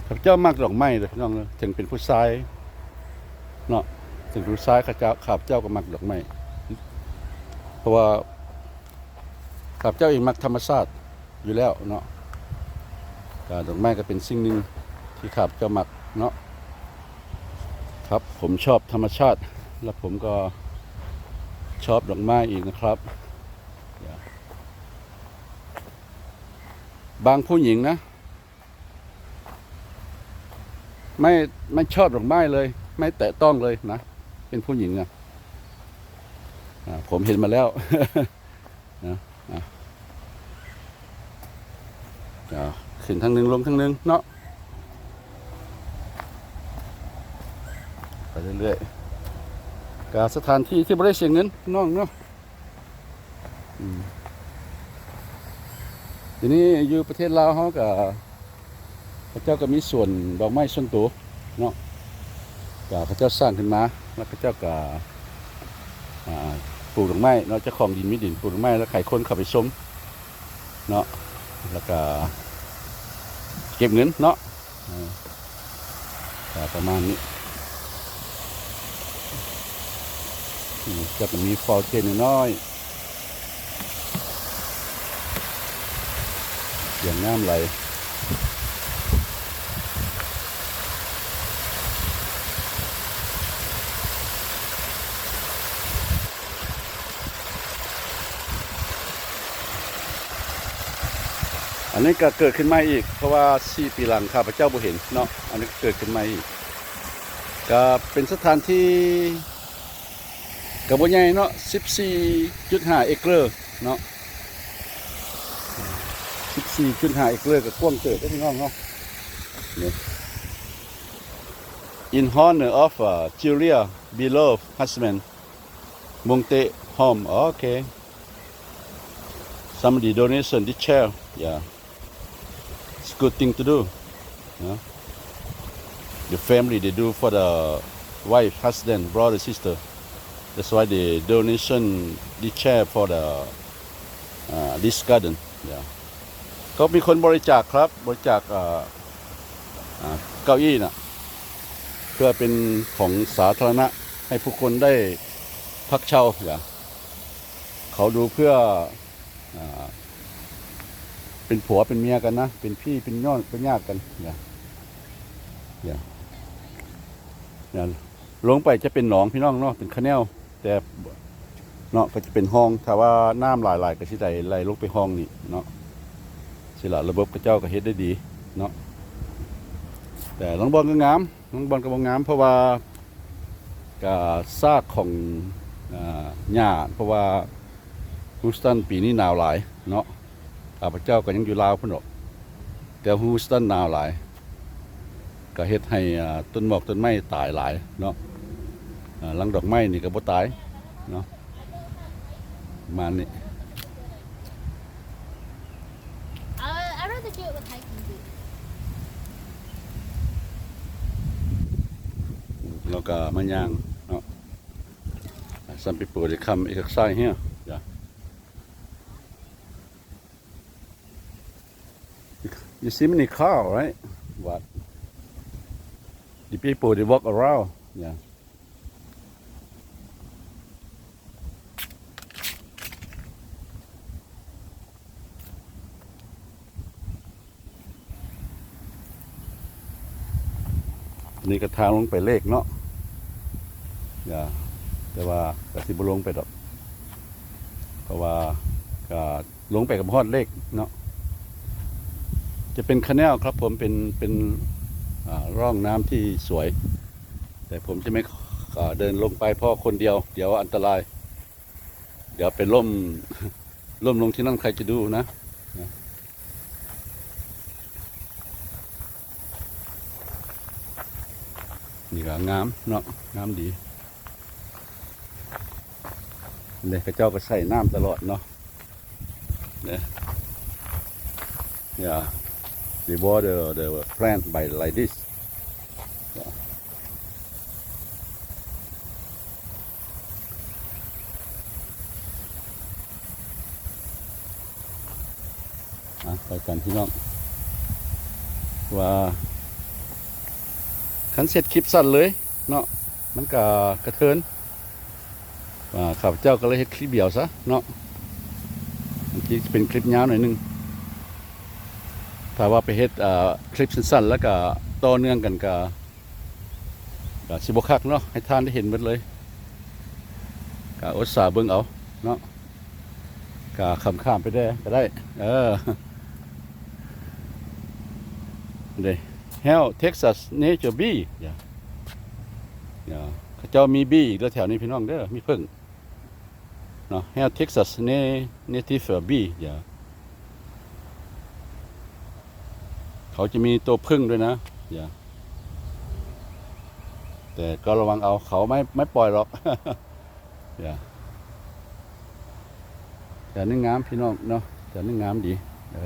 ຂ້າພະເຈົ້າມັກດອກໄມ້ເດີພີ່ນ້ອງເອີຍ ເຖິງເປັນຜູ້ຊາຍເນາະ ເຖິງເປັນຜູ້ຊາຍ ຂ້າເຈົ້າ ຂ້າພະເຈົ້າກໍມັກດອກໄມ້ ເພາະວ່າຂ້າພະເຈົ້າເອງມັກທຳມະຊາດຢູ່ແລ້ວເນາະ. ກໍດອກໄມ້ກໍເປັນສິ່ງໜຶ່ງທີ່ຂ້າພະເຈົ້າມັກເນາະ. ครับ ผมชอบธรรมชาติ และผมก็ชอบดอกไม้อีกนะครับ. บางผู้หญิงนะ ไม่ ไม่ชอบดอกไม้เลย ไม่แตะต้องเลยนะ เป็นผู้หญิงอะ อ่า ผมเห็นมาแล้ว นะ อ่ะ อ่า ขึ้นทางหนึ่ง ลงทางหนึ่งเนาะ ไปเรื่อยๆ ก็สถานที่ที่บ่ได้เสียเงินน้องเนาะ. ອືມ ທີນີ້ຢູ່ປະເທດລາວເຮົາກະ ເຂົາເຈົ້າກໍມີສວນດອກໄມ້ສ່ວນໂຕເນາະ ກະເຂົາເຈົ້າສ້າງຂຶ້ນມາ ແລ້ວເຂົາເຈົ້າກະ ອ່າ ປູກດອກໄມ້ເນາະ ເຈົ້າຂອງດິນມີດິນປູກດອກໄມ້ ແລ້ວໃຫ້ຄົນເຂົ້າໄປຊົມເນາະ ແລ້ວກະເກັບເງິນເນາະ. ເອີ ກໍປະມານນີ້ ອືມ ຈະມີຟອນເຕັນນ້ອຍໆ ສຽງນ້ຳໄຫຼ. ອັນນີ້ກໍເກີດຂຶ້ນໃໝ່ອີກ ເພາະວ່າສີ່ປີຫຼັງຂ້າພະເຈົ້າບໍ່ເຫັນເນາະ ອັນນີ້ກໍເກີດຂຶ້ນໃໝ່ອີກ ກໍເປັນສະຖານທີ່ກໍບໍ່ໃຫຍ່ເນາະ ສິບສີ່ຈຸດຫ້າເອເກີເນາະ ສິບສີ່ຈຸດຫ້າເອເກີ ກໍກວ້າງເຕີບເດ້ພີ່ນ້ອງເນາະ. In honor of, uh, Julia beloved husband, Mungte home. Okay. Somebody donation this chair. Yeah. It's a good thing to do. You know? The family, they do for the wife, husband, brother, sister. That's why they donation this chair for the, uh, this garden. Yeah. ກໍມີຄົນບໍລິຈາກຄັບ ບໍລິຈາກ ເອີ ອ່າ ເກົ້າອີ້ນະ ເພື່ອເປັນຂອງສາທາລະນະ ໃຫ້ຜູ້ຄົນໄດ້ພັກເຊົາ. ເຂົາດູເພື່ອ ອ່າ ເປັນຜົວເປັນເມຍກັນນະ ເປັນພີ່ເປັນນ້ອງເປັນຍາດກັນ. ລົງໄປຈະເປັນໜອງພີ່ນ້ອງເນາະ ເປັນຄາແນວ ແຕ່ເນາະ ກໍຈະເປັນຮ່ອງ ຖ້າວ່ານ້ຳຫຼາຍໆ ກໍຊິໄດ້ໄຫຼລົງໄປຮ່ອງນີ້ເນາະ. ຊິລະ ລະບົບເຂົາເຈົ້າກໍເຮັດໄດ້ດີເນາະ ແຕ່ລາງບ່ອນກໍງາມ ລາງບ່ອນກໍບໍ່ງາມ ເພາະວ່າກະຊາກຂອງ ອ່າ ຫຍ້າ ເພາະວ່າ Houston ປີນີ້ໜາວຫຼາຍເນາະ. ຂ້າພະເຈົ້າກໍຍັງຢູ່ລາວພຸ້ນດອກ ແຕ່ Houston ໜາວຫຼາຍ ກໍເຮັດໃຫ້ ອ່າ ຕົ້ນໝອກຕົ້ນໄມ້ຕາຍຫຼາຍເນາະ. ອ່າ ລັງດອກໄມ້ນີ້ກໍບໍ່ຕາຍເນາະ ປະມານນີ້. Uh, I rather do it with hiking boots. ແລ້ວກໍມາຍ່າງເນາະ. Some people, they come exercise here. Yeah. You see many car, right? But the people, they walk around. Yeah. ນີ້ກໍທາງລົງໄປເລກເນາະ ຢ່າ ແຕ່ວ່າກໍຊິບໍ່ລົງໄປດອກ ເພາະວ່າກໍລົງໄປກໍບໍ່ຮອດເລກເນາະ. ຈະເປັນ canal ຄັບຜົມ ເປັນ ເປັນ ອ່າ ຮ່ອງນ້ຳທີ່ສວຍ ແຕ່ຜົມຈະໄມ່ ເດີນລົງໄປເພາະຄົນດຽວ ດຽວອັນຕະລາຍ ດຽວໄປລົ້ມ ລົ້ມລົງທີ່ນັ້ນ ໃຄຈະດູນະ. ນີ້ກໍງາມເນາະ ງາມດີ. ນີ້ເຂົາເຈົ້າກໍໃສ່ນ້ຳຕະຫຼອດເນາະ. ເດ້ Yeah, they water the plant by like this. Yeah. ກັນພີ່ນ້ອງ ວ່າຄັນເຮັດຄລິບສັ້ນເລີຍເນາະ ມັນກະກະເທີນ ວ່າຂ້າພະເຈົ້າກໍເລີຍເຮັດຄລິບດຽວຊະເນາະ ບາງທີຈະເປັນຄລິບຍາວໜ້ອຍໜຶ່ງ ຖ້າວ່າໄປເຮັດ ເອີ ຄລິບສັ້ນໆ ແລ້ວກະຕໍ່ເນື່ອງກັນກະ ກະຊິບໍ່ຄັກເນາະ ໃຫ້ທ່ານໄດ້ເຫັນເບິດເລີຍ ກະອົດສາເບິ່ງເອົາເນາະ ກະຂ້າມໆ ໄປແດ່ກໍໄດ້ ເອີ ເດ້ Hell Texas Nature Bee ເຂົາເຈົ້າມີບີອີກເດີແຖວນີ້ພີ່ນ້ອງເດີ ມີເຜິ້ງ ເນາະ Hell Texas Na- Native Bee ເຂົາຈະມີໂຕເຜິ້ງດ້ວຍນະ ແຕ່ກໍລະວັງເອົາ ເຂົາໄມ່ ໄມ່ປ່ອຍດອກ ແຖວນີ້ງາມພີ່ນ້ອງເນາະ ແຖວນີ້ງາມດີ ເອີ.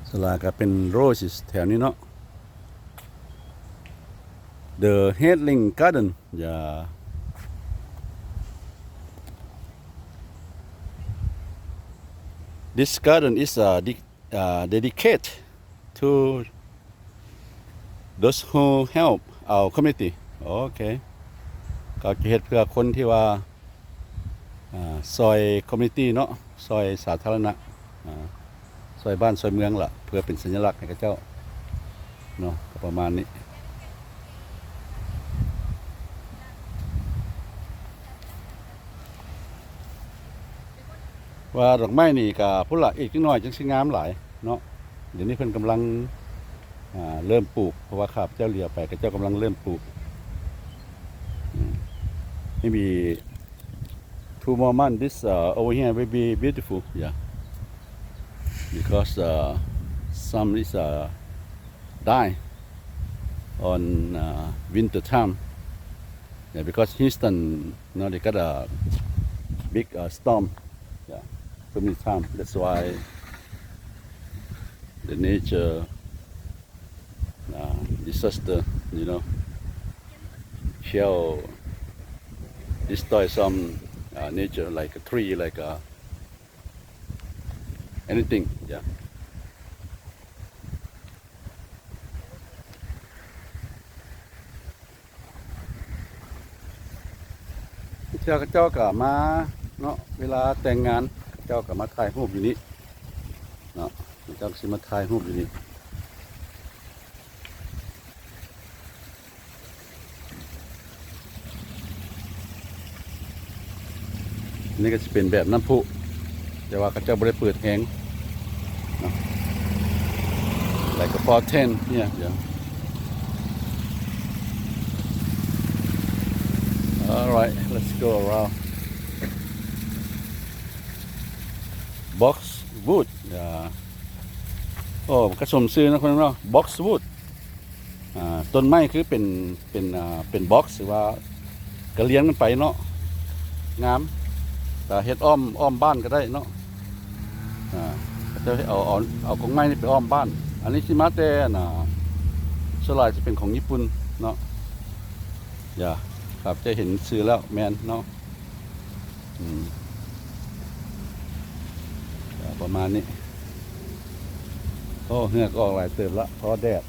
ສາລາກໍເປັນ roses ແຖວນີ້ເນາະ The Healing Garden. Yeah. This garden is, uh, de- uh, dedicated to those who help our community. ໂອເຄ ເຂົາຈະເຮັດເພື່ອຄົນທີ່ວ່າ ອາ ຊ່ອຍ community ເນາະ ຊ່ອຍສາທາລະນະ ອາ ຊ່ອຍບ້ານຊ່ອຍເມືອງລະ ເພື່ອເປັນສັນຍະລັກໃຫ້ເຂົາເຈົ້າເນາະ ກໍປະມານນີ້. ວ່າດອກໄມ້ນີ້ກະພຸ້ນລະ ອີກຈັກໜ້ອຍຈັ່ງຊິງາມຫຼາຍເນາະ ດຽວນີ້ເພິ່ນກຳລັງ ອ່າ ເລີ່ມປູກ ເພາະວ່າຂ້າພະເຈົ້າເຫຼືອໄປ ເຂົາເຈົ້າກຳລັງເລີ່ມປູກ ອືມ maybe two more months this, uh, over here will be beautiful, yeah, because, uh, some is, uh, die on, uh, winter time. Yeah, because Houston, you know, they got a big, uh, storm. Yeah, too many time. That's why the nature, uh, disaster, you know, kill, destroy some, uh, nature, like a tree, like a anything, yeah. ເທື່ອເຂົາເຈົ້າກໍມາເນາະ ເວລາແຕ່ງງານ ເຂົາເຈົ້າກໍມາຖ່າຍຮູບຢູ່ນີ້ເນາະ ເຂົາເຈົ້າກໍຊິມາຖ່າຍຮູບຢູ່ນີ້. ນີ້ກໍຊິເປັນແບບນ້ຳພຸ ແຕ່ວ່າເຂົາເຈົ້າບໍ່ໄດ້ເປີດແຮງເນາະ like a fountain, yeah, yeah. All right, let's go around. Boxwood, yeah. ໂອ້ ກໍສົມຊື່ເນາະ ເພິ່ນເນາະ Boxwood. ອ່າ ຕົ້ນໄມ້ຄືເປັນ ເປັນ ອ່າ ເປັນບັອກ ຫຼືວ່າກະລຽນກັນໄປເນາະ ງາມ ກະເຮັດອ້ອມ ອ້ອມບ້ານກໍໄດ້ເນາະ ອ່າ ເຂົາເຈົ້າເອົາ ເອົາ ເອົາກົກໄມ້ນີ້ໄປອ້ອມບ້ານ. ອັນນີ້ຊິມາແຕ່ ອັນ ອ່າ ສ່ວນຫຼາຍຈະເປັນຂອງຍີ່ປຸ່ນເນາະ ຢ່າ ຄັບ ຈະເຫັນຊື່ແລ້ວ ແມ່ນເນາະ. ອືມ ກໍປະມານນີ້. ໂອ້ ເຫື່ອກໍອອກຫຼາຍເຕີບລະ ເພາະແດດ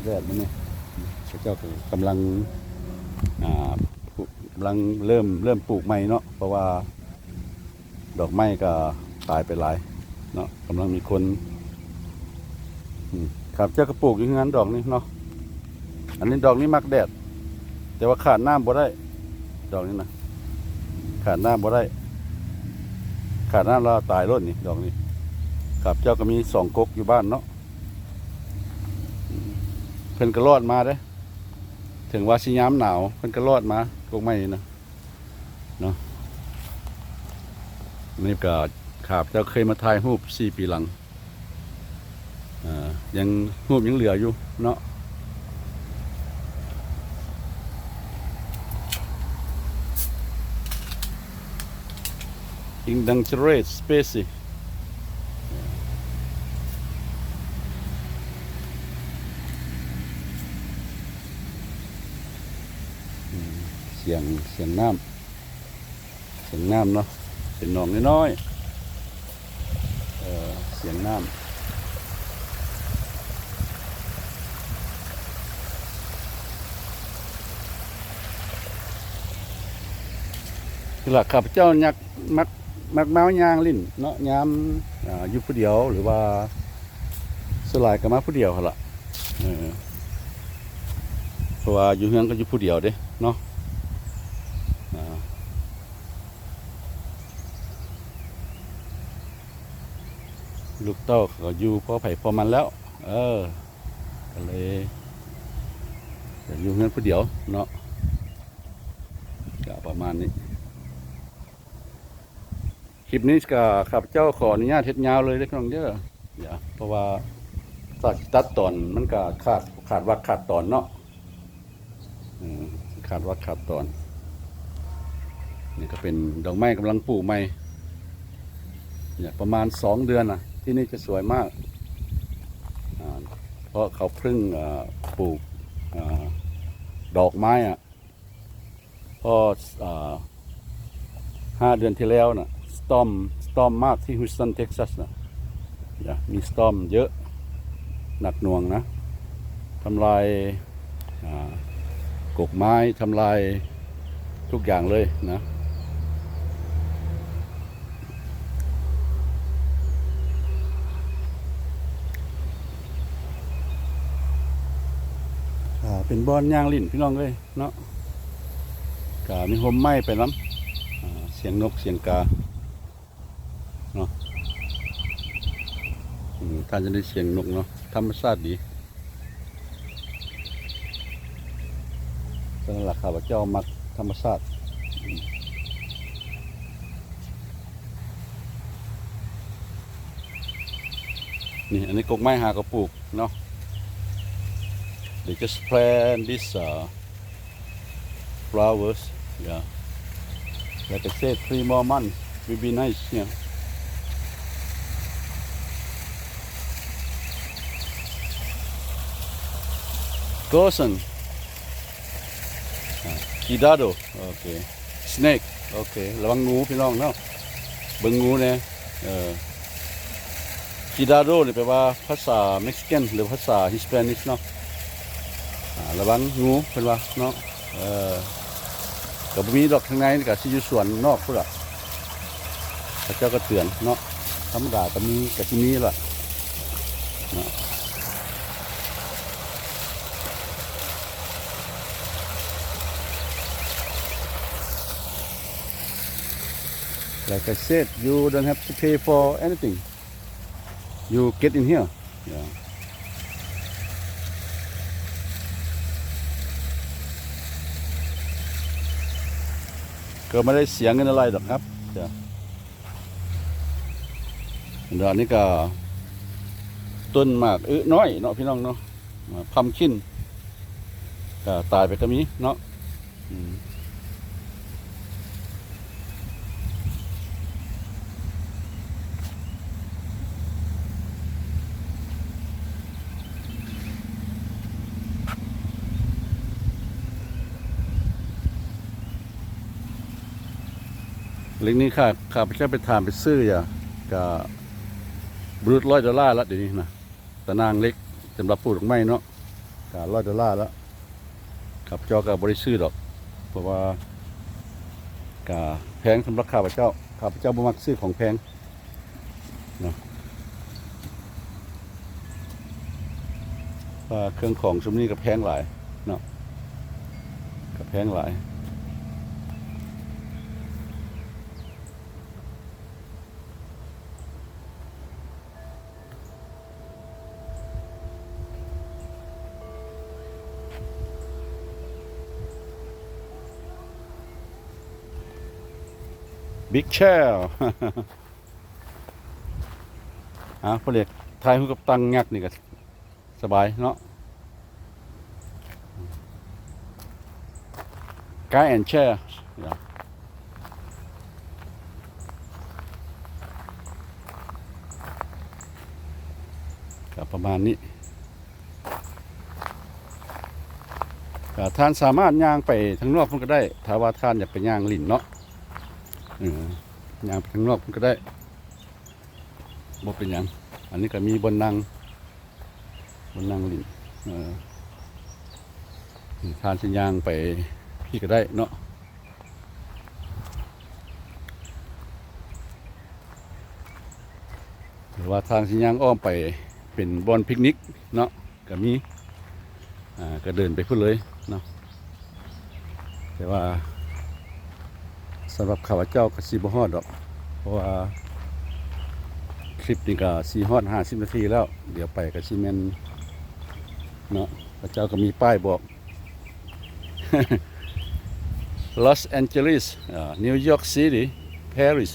ແດດມື້ນີ້ ເຂົາເຈົ້າກໍກຳລັງ ອ່າ ກຳລັງເລີ່ມ ເລີ່ມປູກໃໝ່ເນາະ ເພາະວ່າ ດອກໄມ້ກໍຕາຍໄປຫຼາຍເນາະ ກຳລັງມີຄົນ ອືມ ຂ້າພະເຈົ້າກໍປູກຢູ່ເຮືອນດອກນີ້ເນາະ. ອັນນີ້ ດອກນີ້ມັກແດດ ແຕ່ວ່າຂາດນ້ຳບໍ່ໄດ້ ດອກນີ້ນະ ຂາດນ້ຳບໍ່ໄດ້ ຂາດນ້ຳແລ້ວຕາຍໂລດນີ້ ດອກນີ້. ຂ້າພະເຈົ້າກໍມີສອງກົກຢູ່ບ້ານເນາະ ເພິ່ນກໍລອດມາເດ້ ເຖິງວ່າຊິຍາມໜາວ ເພິ່ນກໍລອດມາ ກົກໄມ້ນີ້ນະ. ເນາະ ນີ້ກໍຂ້າພະເຈົ້າເຄີຍມາຖ່າຍຮູບສີ່ປີຫຼັງ ເອີ ຍັງ ຮູບຍັງເຫຼືອຢູ່ເນາະ. Endangered species. ສຽງ ສຽງນ້ຳ ສຽງນ້ຳເນາະ ເປັນໜອງນ້ອຍໆ ເອີ ສຽງນ້ຳ ຄືລະ ຂ້າພະເຈົ້າມັກ ມັກ ມັກມາຍ່າງຫຼິ້ນເນາະ ຍາມ ອາ ຢູ່ຜູ້ດຽວ ຫຼືວ່າສ່ວນຫຼາຍກໍມາຜູ້ດຽວຫັ້ນລະ ເອີ ເພາະວ່າຢູ່ເຮືອນກໍຢູ່ຜູ້ດຽວເດ້ເນາະ ອາ ລູກເຕົ້າກໍຢູ່ພໍໃຜພໍມັນແລ້ວ ເອີ ກໍເລີຍ ກໍຢູ່ເຮືອນຜູ້ດຽວເນາະ ກໍປະມານນີ້. ຄລິບນີ້ກໍຂ້າພະເຈົ້າຂໍອະນຸຍາດເຮັດຍາວເລີຍເດີພີ່ນ້ອງເດີ ເພາະວ່າຖ້າຊິຕັດຕອນມັນກໍຂາດ ຂາດວັກຂາດຕອນເນາະ ອືມ ຂາດວັກຂາດຕອນ. ນີ້ກໍເປັນດອກໄມ້ກຳລັງປູກໃໝ່ ເນຍ ປະມານສອງເດືອນນະ ທີ່ນີ້ຈະສວຍມາກ ອາ ເພາະເຂົາເພິ່ງ ອາ ປູກ ອາ ດອກໄມ້ອະ ເພາະ ອາ ຫ້າເດືອນທີ່ແລ້ວນະ ສະຕອມ ສະຕອມມາກທີ່ Houston Texas ນະ ນະ ມີສະຕອມເຍອະ ໜັກໜ່ວງນະ ທຳລາຍ ອາ ກົກໄມ້ ທຳລາຍທຸກຢ່າງເລີຍນະ ອາ ເປັນບ່ອນຍ່າງຫຼິ້ນພີ່ນ້ອງເອີຍ ເນາະ ກະມີຮົ່ມໄມ້ໄປນຳ ອາ ສຽງນົກສຽງກາເນາະ ອືມ ທ່ານຈະໄດ້ສຽງນົກເນາະ ທຳມະຊາດດີ ສະນັ້ນລະ ຂ້າພະເຈົ້າມັກທຳມະຊາດ ອືມ. ນີ້ ອັນນີ້ກົກໄມ້ຫາກໍປູກເນາະ They just plant this, uh, flowers. Yeah. Like I said, three more months will be nice. Yeah. Gosen. Ah, cuidado. ໂອເຄ snake. ໂອເຄ ລະວັງງູພີ່ນ້ອງເນາະ ເບິ່ງງູແດ່ ເອີ cuidado ນີ້ແປວ່າພາສາ Mexican ຫຼືພາສາ Hispanic ເນາະ ອາ ລະວັງງູເພິ່ນວ່າເນາະ ເອີ ກໍບໍ່ມີດອກ ທາງໃນນີ້ກໍຊິຢູ່ສວນນອກພຸ້ນລະ ເຂົາເຈົ້າກໍເຕືອນເນາະ ທຳມະດາກໍມີ ກໍຊິມີລະເນາະ. Like I said, you don't have to pay for anything. You get in here. Yeah. ກໍບໍ່ໄດ້ເສຍເງິນອະໄລດອກຄັບ. ດອກນີ້ກໍຕົ້ນໝາກອຶນ້ອຍເນາະ ພີ່ນ້ອງເນາະ. ອາ pumpkin ກໍຕາຍໄປກໍມີເນາະ. ອືມ ເລັກນີ້ຂ້າ ຂ້າພະເຈົ້າໄປຖາມໄປຊື້ຢາ ກະບໍ່ຫຼຸດຮ້ອຍໂດລາລະ ດຽວນີ້ນະ. ຕາໜ່າງເລັກສຳລັບປູກດອກໄມ້ເນາະ ກະຮ້ອຍໂດລາລະ. ຂ້າພະເຈົ້າກະບໍ່ໄດ້ຊື້ດອກ ເພາະວ່າກະແພງສຳລັບຂ້າພະເຈົ້າ. ຂ້າພະເຈົ້າບໍ່ມັກຊື້ຂອງແພງເນາະ ເພາະວ່າເຄື່ອງຂອງຊຸມນີ້ກະແພງຫຼາຍເນາະ ກະແພງຫຼາຍ. Big chair. ອາ ພໍ່ເລັກ ຖ່າຍຮູບກັບຕັ່ງຍັກນີ້ກະ ສະບາຍເນາະ. Guy and chair ກໍປະມານນີ້. ກໍທ່ານສາມາດຍ່າງໄປທາງນອກພຸ້ນກໍໄດ້ ຖ້າວ່າທ່ານຢາກໄປຍ່າງຫຼິ້ນເນາະ. ເອີ ຍ່າງໄປທາງນອກພຸ້ນກໍໄດ້ ບໍ່ເປັນຫຍັງ. ອັນນີ້ກໍມີບ່ອນນັ່ງ ບ່ອນນັ່ງຫຼິ້ນ. ເອີ ທ່ານຊິຍ່າງໄປພີ້ກໍໄດ້ເນາະ ຫຼືວ່າທ່ານຊິຍ່າງອ້ອມໄປເປັນບ່ອນພິກນິກເນາະ ກໍມີ ອ່າ ກໍເດີນໄປພຸ້ນເລີຍເນາະ. ແຕ່ວ່າສຳລັບຂ້າພະເຈົ້າກໍຊິບໍ່ຮອດດອກ ເພາະວ່າຄລິບນີ້ກໍຊິຮອດຫ້າສິບນາທີແລ້ວ ດຽວໄປກໍຊິແມ່ນເນາະ. ເຂົາເຈົ້າກໍມີປ້າຍບອກ Los Angeles, uh, New York City, Paris,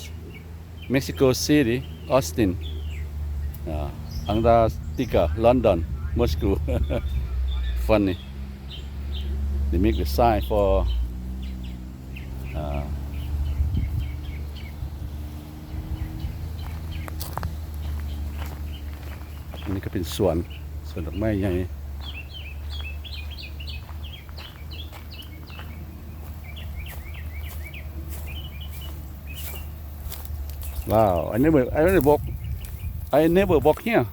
Mexico City, Austin, uh, Antarctica, London, Moscow. Funny. They make the sign for, uh, ອັນນີ້ກໍເປັນສວນ ສວນດອກໄມ້ໃຫຍ່. Wow, I never, I never walk, I never walk here,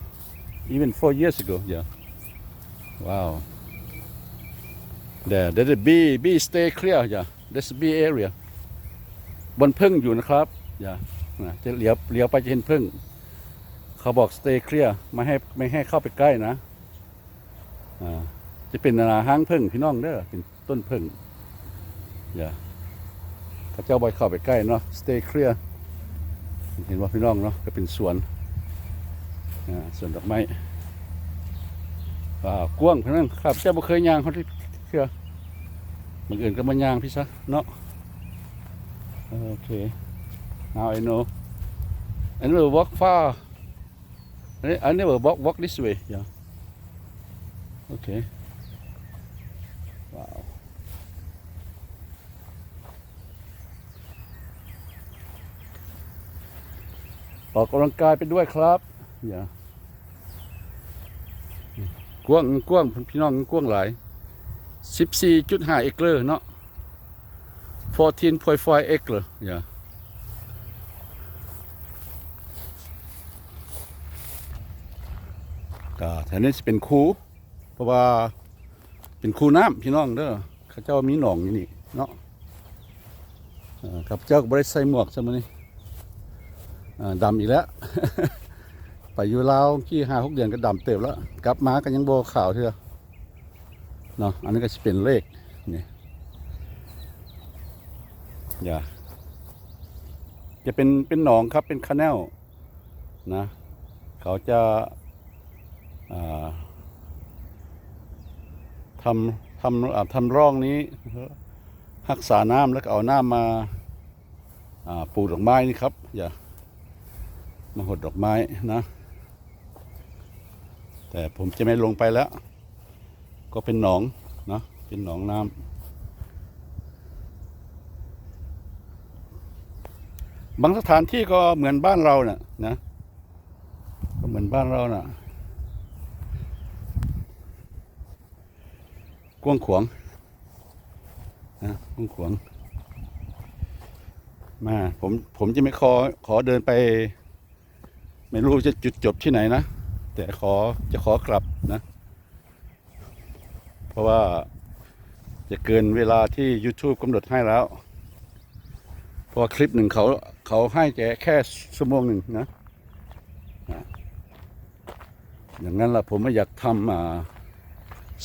even four years ago. Yeah. Wow. There, there's a bee, bee, stay clear. Yeah, that's bee area. ບ່ອນເຜິ້ງຢູ່ນະຄັບ. Yeah. ນະ ຈະຫຼຽວ ຫຼຽວໄປຈະເຫັນເຜິ້ງ. ເຂົາບອກ stay clear ບໍ່ໃຫ້ ບໍ່ໃຫ້ເຂົ້າໄປໃກ້ນະ. ອ່າ ຈະເປັນ ອ່າ ຮັງເຜິ້ງພີ່ນ້ອງເດີ ເປັນຕົ້ນເຜິ້ງ. ຢ່າ ເຂົາເຈົ້າບໍ່ໃຫ້ເຂົ້າໄປໃກ້ເນາະ stay clear. ເຫັນບໍ່ພີ່ນ້ອງເນາະ ກໍເປັນສວນ ອ່າ ສວນດອກໄມ້. ວ້າວ ກວ້າງພີ່ນ້ອງ ຂ້າພະເຈົ້າບໍ່ເຄີຍຍ່າງເຂົ້າເທື່ອ ບັງເອີນກໍມາຍ່າງພີ້ຊະເນາະ. ໂອເຄ now I know. I never walk far. I, I never walk, walk this way. Yeah. Okay. Wow. ອອກກຳລັງກາຍໄປດ້ວຍຄັບ. Yeah. ກວ້າງ ກວ້າງ ພີ່ນ້ອງ ກວ້າງຫຼາຍ ສິບສີ່ຈຸດຫ້າເອກເກີເນາະ. Fourteen point five acre. Yeah. ກໍແຖວນີ້ຊິເປັນຄູ ເພາະວ່າເປັນຄູນ້ຳພີ່ນ້ອງເດີ ເຂົາເຈົ້າມີໜອງຢູ່ນີ້ເນາະ. ເອີ ຂ້າພະເຈົ້າກໍບໍ່ໄດ້ໃສ່ໝວກຊະມື້ນີ້ ອ່າ ດຳອີກແລ້ວ ໄປຢູ່ລາວກີ້ຫ້າຫົກເດືອນກໍດຳເຕີບແລ້ວ ກັບມາກໍຍັງບໍ່ຂາວເທື່ອ. ເນາະ ອັນນີ້ກໍຊິເປັນເລກນີ້ ຢ່າ ຈະເປັນ ເປັນໜອງຄັບ ເປັນຄາແນວນະ ເຂົາຈະ ອ່າ ທຳ ທຳ ອ່າ ທຳຮ່ອງນີ້ ຮັກສານ້ຳ ແລ້ວກໍເອົານ້ຳມາ ອ່າ ປູກດອກໄມ້ນີ້ຄັບ ຢ່າ ມາຫົດດອກໄມ້ນະ ແຕ່ຜົມຈະໄມ່ລົງໄປແລ້ວ ກໍເປັນໜອງເນາະ ເປັນໜອງນ້ຳ. ບາງສະຖານທີ່ກໍເໝືອນບ້ານເຮົານະ ນະ ກໍເໝືອນບ້ານເຮົານະ ກວ້າງຂວາງນະ ກວ້າງຂວາງ. ມາ ຜົມ ຜົມຈະໄມ່ຂໍ ຂໍເດີນໄປ ໄມ່ຮູ້ຈະຈຸດຈົບທີ່ໄຫນນະ ແຕ່ຂໍ ຈະຂໍກັບນະ ເພາະວ່າຈະເກີນເວລາທີ່ YouTube ກຳນົດໃຫ້ແລ້ວ ເພາະວ່າຄລິບໜຶ່ງເຂົາ ເຂົາໃຫ້ແຕ່ແຄ່ຊົ່ວໂມງໜຶ່ງນະ ນະ ຢ່າງນັ້ນລະ ຜົມບໍ່ຢາກທຳ ອ່າ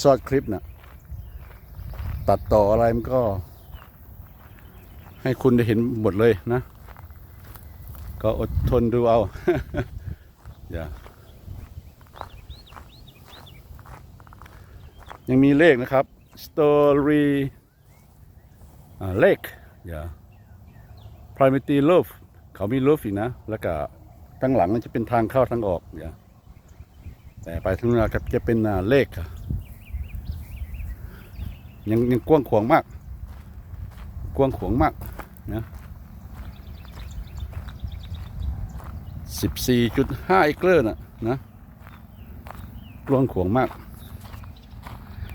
ຊອດຄລິບນະ ຕັດຕໍ່ອະໄລມັນກໍ ໃຫ້ຄຸນໄດ້ເຫັນໝົດເລີຍນະ ກໍອົດທົນດູເອົາ ຢ່າ ຍັງມີເລກນະຄັບ Story ອ່າ Lake ຢ່າ Primacy Roof ເຂົາມີ roof ອີກນະ ແລ້ວກະທາງຫຼັງຈະເປັນທາງເຂົ້າທາງອອກ ຢ່າ ແຕ່ໄປທາງໜ້າຈະເປັນ ອ່າ ເລກ ຍັງ ຍັງກວ້າງຂວາງມາກ ກວ້າງຂວາງມາກນະ ສິບສີ່ຈຸດຫ້າເອກເກີນະ ນະ ກວ້າງຂວາງມາກ.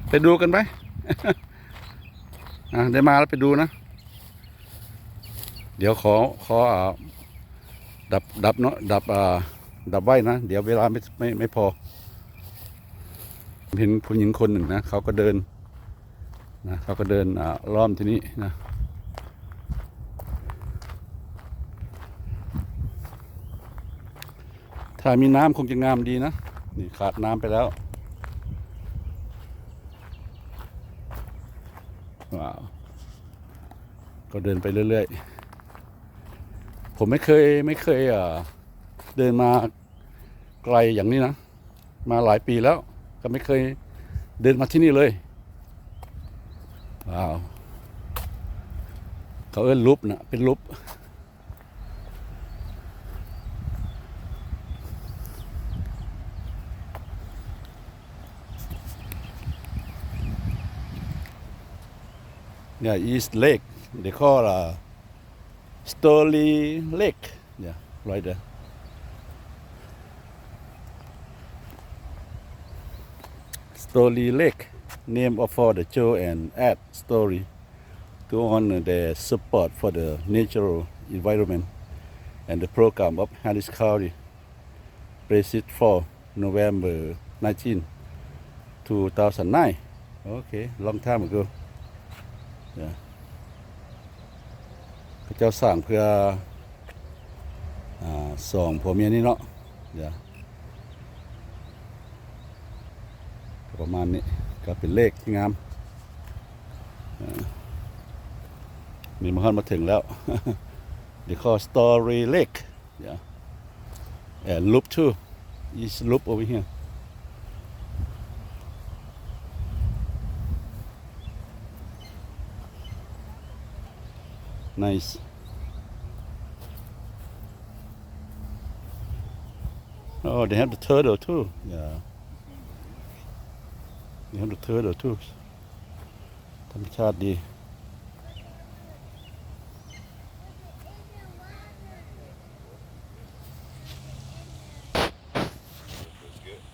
ໄປດູກັນໄປ อ่ะ ได้มาแล้วไปดูนะ เดี๋ยวขอ ขอ อ่า ดับ ดับเนาะ ดับ อ่า ดับไว้นะ เดี๋ยวเวลาไม่ ไม่ ไม่พอ เห็นผู้หญิงคนหนึ่งนะ เขาก็เดิน นะ เขาก็เดิน อ่า ล้อมที่นี่นะ ถ้ามีน้ำคงจะงามดีนะ นี่ขาดน้ำไปแล้ว ว้าว ก็เดินไปเรื่อยๆ ผมไม่เคย ไม่เคย เอ่อ เดินมาไกลอย่างนี้นะ มาหลายปีแล้ว ก็ไม่เคยเดินมาที่นี่เลย ว้าว เขาเอิ้นลุปนะ เป็นลุป Yeah, is lake. They call, uh, Story Lake. Yeah, right there. Story Lake, name of for the Joe and Ed Story, to honor their support for the natural environment and the program of Harris County. Raised for November nineteen, two thousand nine. Okay, long time ago. Yeah. ເຂົາເຈົ້າສ້າງເພື່ອ ອ່າ ສອງຜົວເມຍນີ້ເນາະ. Yeah. ກໍປະມານນີ້ ກໍເປັນເລກທີ່ງາມ. ເອີ ນີ້ມາຮອດມາເຖິງແລ້ວ. They call Story Lake. Yeah. And loop too. Is loop over here. Nice. Oh, they have the turtle too. Yeah. They have the turtle too. ທຳມະຊາດດີ.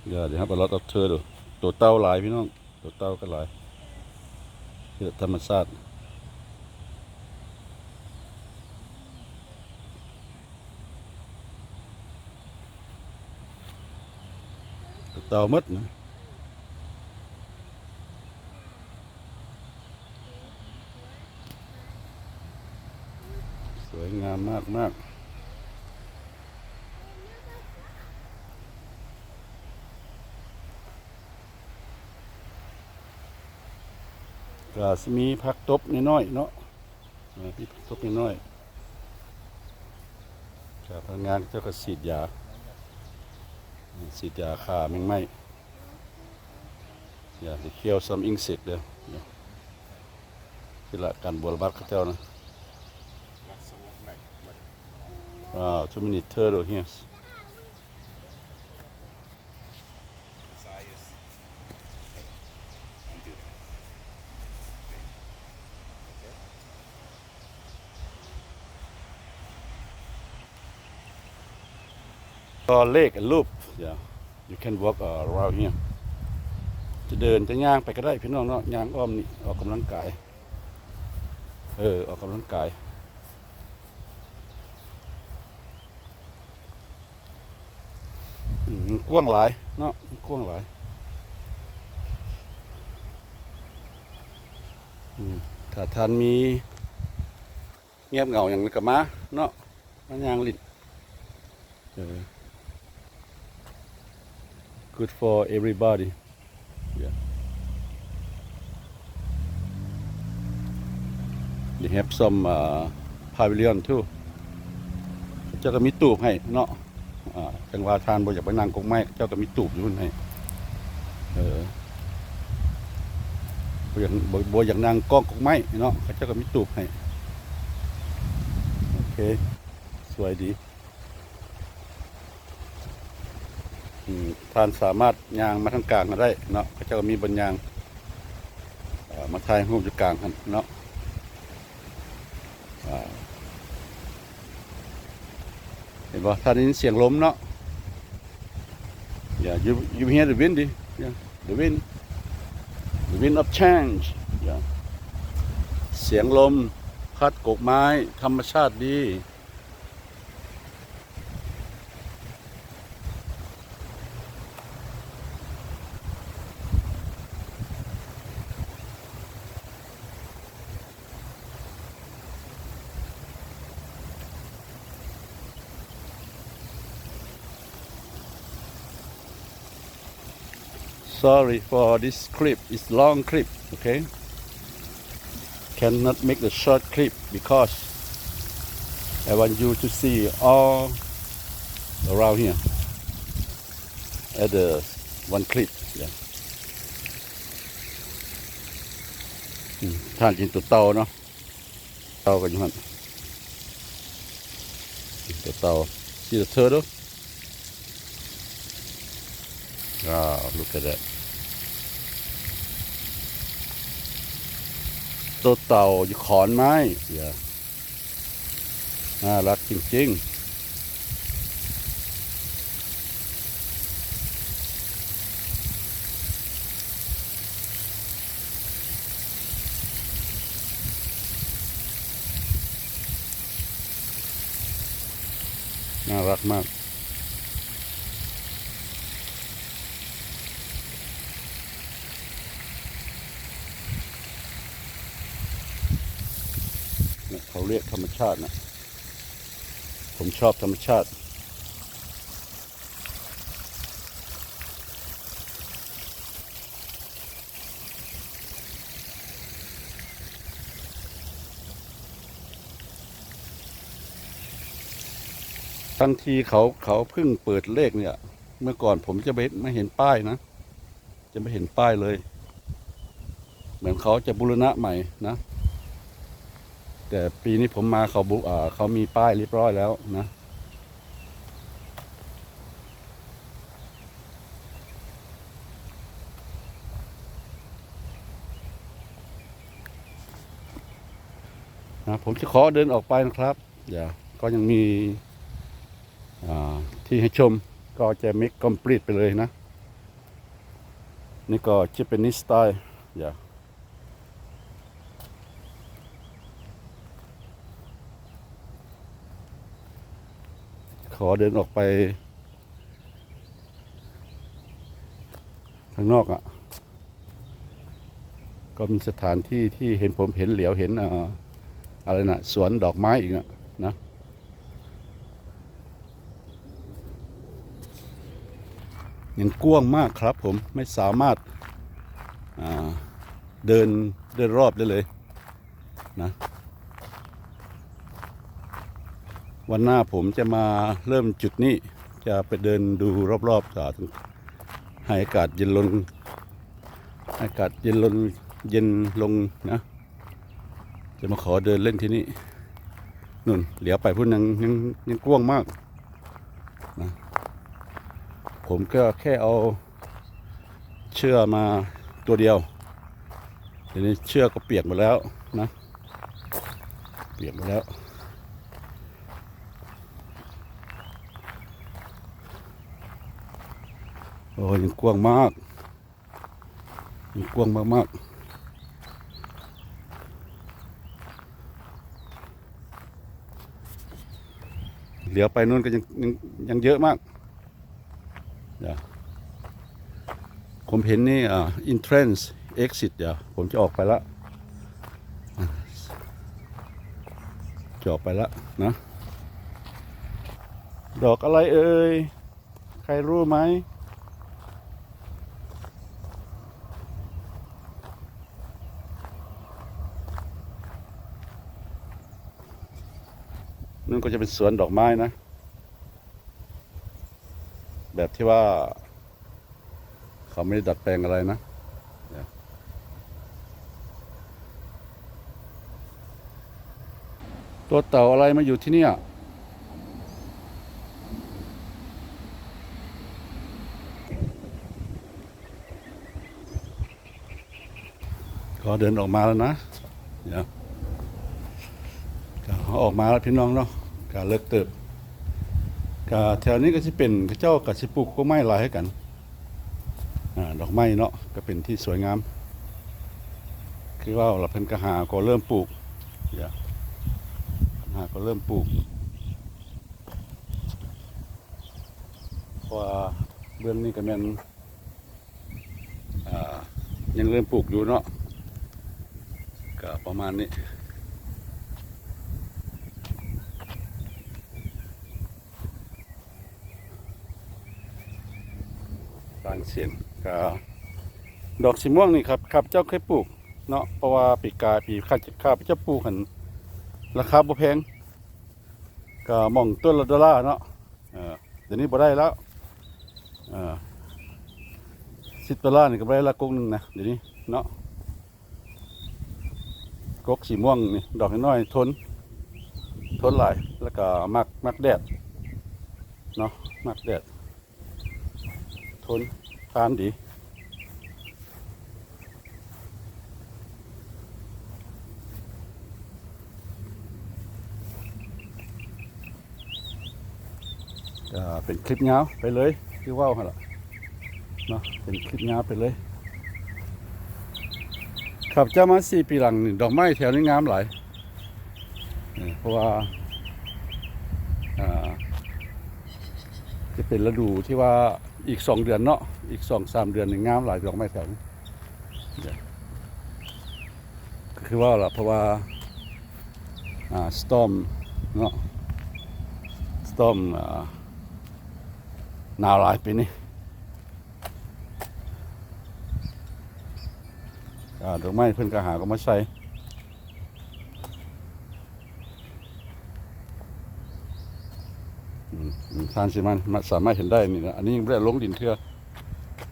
ເດີ ເຮົາໄປລອດອອກເທີ ໂຕເຕົ່າຫຼາຍພີ່ນ້ອງ ໂຕເຕົ່າກໍຫຼາຍ ເຂດທຳມະຊາດ ໂຕເຕົ່າໝົດນະ. ສວຍງາມມາກໆ. ກະຊິມີຜັກຕົບນ້ອຍໆເນາະ ເອີ ມີຜັກຕົບນ້ອຍໆ. ກະພະນັກງານເຂົາເຈົ້າກະສີດຢາ ສີດຢາຂ້າແມງໄມ້. Yeah, they kill some insect there. Yeah. ທີ່ລະການບົວລະບັດເຂົາເຈົ້ານະ. Wow, too many turtle here. Or lake and loop. Yeah. You can walk, uh, around here. ຈະເດີນຈະຍ່າງໄປກໍໄດ້ພີ່ນ້ອງເນາະ ຍ່າງອ້ອມນີ້ ອອກກຳລັງກາຍ ເອີ ອອກກຳລັງກາຍ. ອືມ ມັນກວ້າງຫຼາຍເນາະ ມັນກວ້າງຫຼາຍ. ອືມ ຖ້າທ່ານມີ ງຽບເຫງົາຫຍັງກໍມາເນາະ ມາຍ່າງຫຼິ້ນ ເອີ good for everybody. Yeah. They have some, uh, pavilion too. ເຂົາເຈົ້າກໍມີຕູບໃຫ້ເນາະ. ອ່າ ຈັ່ງວ່າທ່ານບໍ່ຢາກໄປນັ່ງກົກໄມ້ ເຂົາເຈົ້າກໍມີຕູບຢູ່ຫັ້ນໃຫ້. ເອີ ບໍ່ຢາກ ບໍ່ ບໍ່ຢາກນັ່ງກ້ອງກົກໄມ້ເນາະ ເຂົາເຈົ້າກໍມີຕູບໃຫ້. ໂອເຄ ສວຍດີ. ອືມ ທ່ານສາມາດຍ່າງມາທາງກາງກໍໄດ້ເນາະ ເຂົາເຈົ້າກໍມີບ່ອນຍ່າງ ເອີ ມາຖ່າຍຮູບຢູ່ກາງຫັ້ນເນາະ. ອ່າ ເຫັນບໍ່? ທ່ານໄດ້ຍິນສຽງລົມເນາະ. Yeah, you, you hear the wind? Yeah, the wind. The wind of change. Yeah. ສຽງລົມພັດກົກໄມ້ ທຳມະຊາດດີ. Sorry for this clip. It's long clip, okay? Cannot make the short clip because I want you to see all around here at the one clip. Yeah. ອືມ ທ່ານກິນຕົວເຕົ່າເນາະ. ເຕົ່າກໍຢູ່ຫັ້ນ ຕົວເຕົ່າ See the turtle? Wow, look at that. ໂຕເຕົ່າຢູ່ຂອນໄມ້ Yeah. ໜ້າລັກຈິງໆ. ໜ້າລັກມາກ. ເຂົາຮຽກທຳມະຊາດນະ. ຜົມຊອບທຳມະຊາດ. ທັງທີ່ເຂົາ ເຂົາເພິ່ງເປີດເລກເນຍ ເມື່ອກ່ອນຜົມຈະບໍ່ເຫັນ ບໍ່ເຫັນປ້າຍນະ ຈະບໍ່ເຫັນປ້າຍເລີຍ ເໝືອນເຂົາຈະບູລະນະໃໝ່ນະ ແຕ່ປີນີ້ຜົມມາເຂົາ ອ່າ ເຂົາມີປ້າຍຮຽບຮ້ອຍແລ້ວນະ. ນະ ຜົມຈະຂໍເດີນອອກໄປນະຄັບ ດຽວກໍຍັງມີ ອ່າ ທີ່ໃຫ້ຊົມ ກໍຈະ make complete ໄປເລີຍນະ. ນີ້ກໍ Japanese style ດຽວ ຂໍເດີນອອກໄປຂ້າງນອກອະ ກໍມີສະຖານທີ່ທີ່ເຫັນ ຜົມເຫັນ ຫຼຽວເຫັນ ອາ ອາ ອະໄລນະ ສວນດອກໄມ້ອີກອະນະ. ຍັງກວ້າງມາກຄັບຜົມ ໄມ່ສາມາດ ອ່າ ເດີນ ເດີນຮອບໄດ້ເລີຍນະ. ວັນໜ້າຜົມຈະມາເລີ່ມຈຸດນີ້ ຈະໄປເດີນດູຮອບໆ ໃຫ້ອາກາດເຢັນລົງ ໃຫ້ອາກາດເຢັນລົງ ເຢັນລົງນະ. ຈະມາຂໍເດີນເລ່ນທີ່ນີ້ ນູ່ນ ຫຼຽວໄປພຸ້ນ ຍັງ ຍັງ ຍັງກວ້າງມາກນະ. ຜົມກໍແຄ່ເອົາເສື້ອມາຕົວດຽວ ດຽວນີ້ເສື້ອກໍປຽກໝົດແລ້ວນະ ປຽກໝົດແລ້ວ. ໂອ້ ຍັງກວ້າງມາກ. ມັນກວ້າງມາກໆ ຫຼຽວໄປໂນ້ນກໍຍັງ ຍັງ ຍັງເຍອະມາກ. ດຽວ ຜົມເຫັນນີ້ ອ່າ entrance exit ດຽວ ຜົມຈະອອກໄປລະ ຈະອອກໄປລະນະ. ດອກອະໄລເອີຍ? ໃຄຮູ້ໄໝ? ນັ້ນກໍຈະເປັນສວນດອກໄມ້ນະ ແບບທີ່ວ່າ ເຂົາໄມ່ໄດ້ດັດແປງອະໄລນະ. ຕົວເຕົ່າອະໄລມາຢູ່ທີ່ເນີ້ຍ ກໍເດີນອອກມາແລ້ວນະ. ດຽວ ກໍເຮົາອອກມາແລ້ວພີ່ນ້ອງເນາະ ກໍເລິກເຕີບ. ກໍແຖວນີ້ກໍຊິເປັນ ເຂົາເຈົ້າກໍຊິປູກກົກໄມ້ຫຼາຍຄືກັນ. ອາ ດອກໄມ້ເນາະ ກໍເປັນທີ່ສວຍງາມ. ກ ທີ່ເວົ້າລະ ເພິ່ນກໍຫາກໍເລີ່ມປູກ ຫາກໍເລີ່ມປູກ ເພາະວ່າເບື້ອງນີ້ກໍແມ່ນ ອ່າ ຍັງເລີ່ມປູກຢູ່ເນາະ ກໍປະມານນີ້ ຕ່າງເຊັ່ນ ກໍດອກສີມ່ວງນີ້ ຄັບ ຂ້າພະເຈົ້າເຄີຍປູກເນາະ ເພາະວ່າປີກາຍ ປີຂ້າພະເຈົ້າປູກຫັ້ນ ລາຄາບໍ່ແພງ ກໍໝ່ອງຕົ້ນລະໂດລາເນາະ ເອີ ດຽວນີ້ບໍ່ໄດ້ແລ້ວ ເອີ ສິບໂດລານີ້ກໍບໍ່ໄດ້ລະ ກົກໜຶ່ງນະ ດຽວນີ້ເນາະ. ກົກສີມ່ວງນີ້ ດອກນ້ອຍໆ ທົນ ທົນຫຼາຍ ແລ້ວກໍມັກ ມັກແດດເນາະ ມັກແດດ ທົນ ທານດີ ກໍເປັນຄລິບຍາວໄປເລີຍ ຄືເວົ້າຫັ້ນລະເນາະ ເປັນຄລິບຍາວໄປເລີຍ. ຂ້າພະເຈົ້າມາສີ່ປີຫຼັງນີ້ ດອກໄມ້ແຖວນີ້ງາມຫຼາຍ ເອີ ເພາະວ່າ ອ່າ ຈະເປັນລະດູທີ່ວ່າອີກສອງເດືອນເນາະ ອີກສອງສາມເດືອນນີ້ງາມຫຼາຍ ດອກໄມ້ແຖວນີ້ ກໍຄືວ່າລະ ເພາະວ່າ ອ່າ ສະຕອມເນາະ ສະຕອມ ອ່າ ໜາວຫຼາຍປີນີ້ ອ່າ ດອກໄມ້ເພິ່ນກໍຫາກໍມາໃສ່ ອືມ ທ່ານຊິມາ ມາ ສາມາດເຫັນໄດ້ນີ້ນະ ອັນນີ້ຍັງບໍ່ໄດ້ລົງດິນເທື່ອ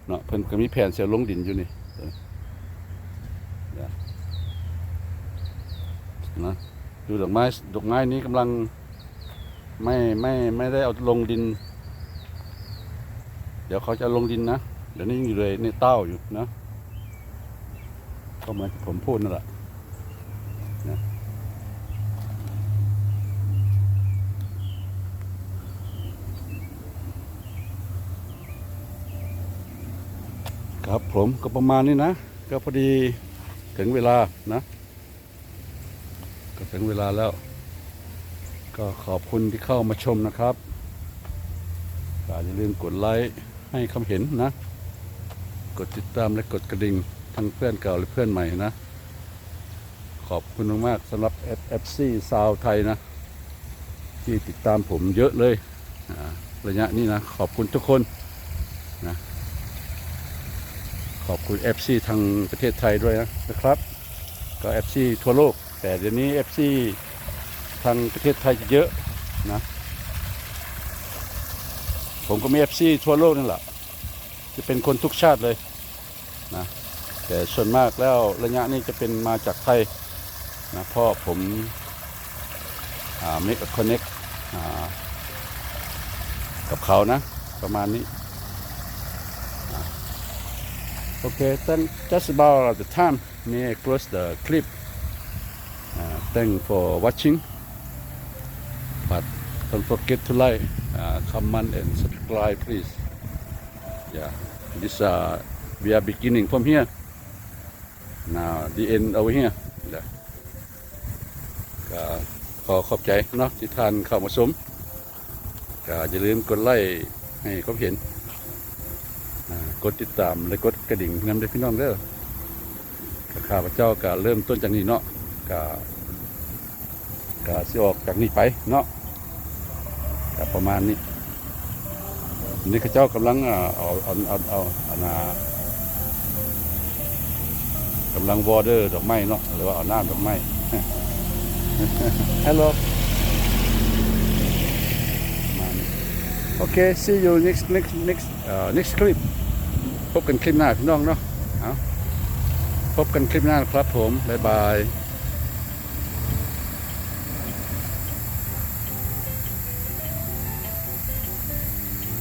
ເນາະ ເພິ່ນກໍມີແຜນຊິເອົາລົງດິນຢູ່ນີ້ ເອີ ນະ ຄືດອກໄມ້ ດອກໄມ້ນີ້ກຳລັງ ໄມ່ ໄມ່ ໄມ່ໄດ້ເອົາລົງດິນ ດຽວເຂົາຈະລົງດິນນະ ດຽວນີ້ຍັງຢູ່ໃນ ໃນເຕົ້າຢູ່ນະ ກໍເໝືອນທີ່ຜົມພູດນັ້ນລະນະ ຄັບຜົມ ກໍປະມານນີ້ນະ ກໍພໍດີເຖິງເວລານະ. ກໍເຖິງເວລາແລ້ວ ກໍຂອບຄຸນທີ່ເຂົ້າມາຊົມນະຄັບ ກໍຢ່າລືມກົດໄລ້ໃຫ້ຄຳເຫັນນະ ກົດຕິດຕາມ ແລະ ກົດກະດິ່ງ ທັງເພື່ອນເກົ່າ ແລະ ເພື່ອນໃໝ່ນະ ຂອບຄຸນມາກໆ ສຳລັບເອັຟ ເອັຟຊີຊາວໄທນະ ທີ່ຕິດຕາມຜົມເຍອະເລີຍ ອ່າ ໄລຍະນີ້ນະ ຂອບຄຸນທຸກຄົນນະ ຂອບຄຸນເອັຟຊີທາງປະເທດໄທດ້ວຍນະ ນະຄັບ ກໍເອັຟຊີທົ່ວໂລກ ແຕ່ດຽວນີ້ເອັຟຊີທາງປະເທດໄທຈະເຍອະນະ ຜົມກໍມີເອັຟຊີທົ່ວໂລກນັ້ນລະ ຈະເປັນຄົນທຸກຊາດເລີຍ ນະ ແຕ່ສ່ວນມາກແລ້ວໄລຍະນີ້ຈະເປັນມາຈາກໄທນະ ເພາະຜົມ ອ່າ ເມກອາຄອນເນັກ ອ່າ ກັບເຂົານະ ປະມານນີ້ ອ່າ ໂອເຄ thank just about the time may I close the clip. Uh, thanks for watching, but don't forget to like, uh, comment and subscribe, please. Yeah, this, uh, we are beginning from here. Now, the end over here. Yeah. ກໍຂໍຂອບໃຈເນາະ ທີ່ທ່ານເຂົ້າມາຊົມ ກໍຢ່າລືມກົດໄລ້ໃຫ້ຄວາມເຫັນ ອ່າ ກົດຕິດຕາມ ແລະ ກົດກະດິ່ງນຳເດີພີ່ນ້ອງເດີ. ກໍຂ້າພະເຈົ້າກໍເລີ່ມຕົ້ນຈາກນີ້ເນາະ ກໍ ກໍຊິອອກຈາກນີ້ໄປເນາະ ກໍປະມານນີ້. ນີ້ເຂົາເຈົ້າກຳລັງ ອ່າ ເອົາ ເອົາ ເອົາ ເອົາ ອັນນ່າ ກຳລັງວອເດີດອກໄມ້ເນາະ ຫຼືວ່າເອົານ້ຳດອກໄມ້. Hello. ປະມານນີ້. Okay, see you next, next, next, uh, next clip. ພົບກັນຄລິບໜ້າພີ່ນ້ອງເນາະ. ເອົາ ພົບກັນຄລິບໜ້າຄັບຜົມ. ບາຍບາຍ.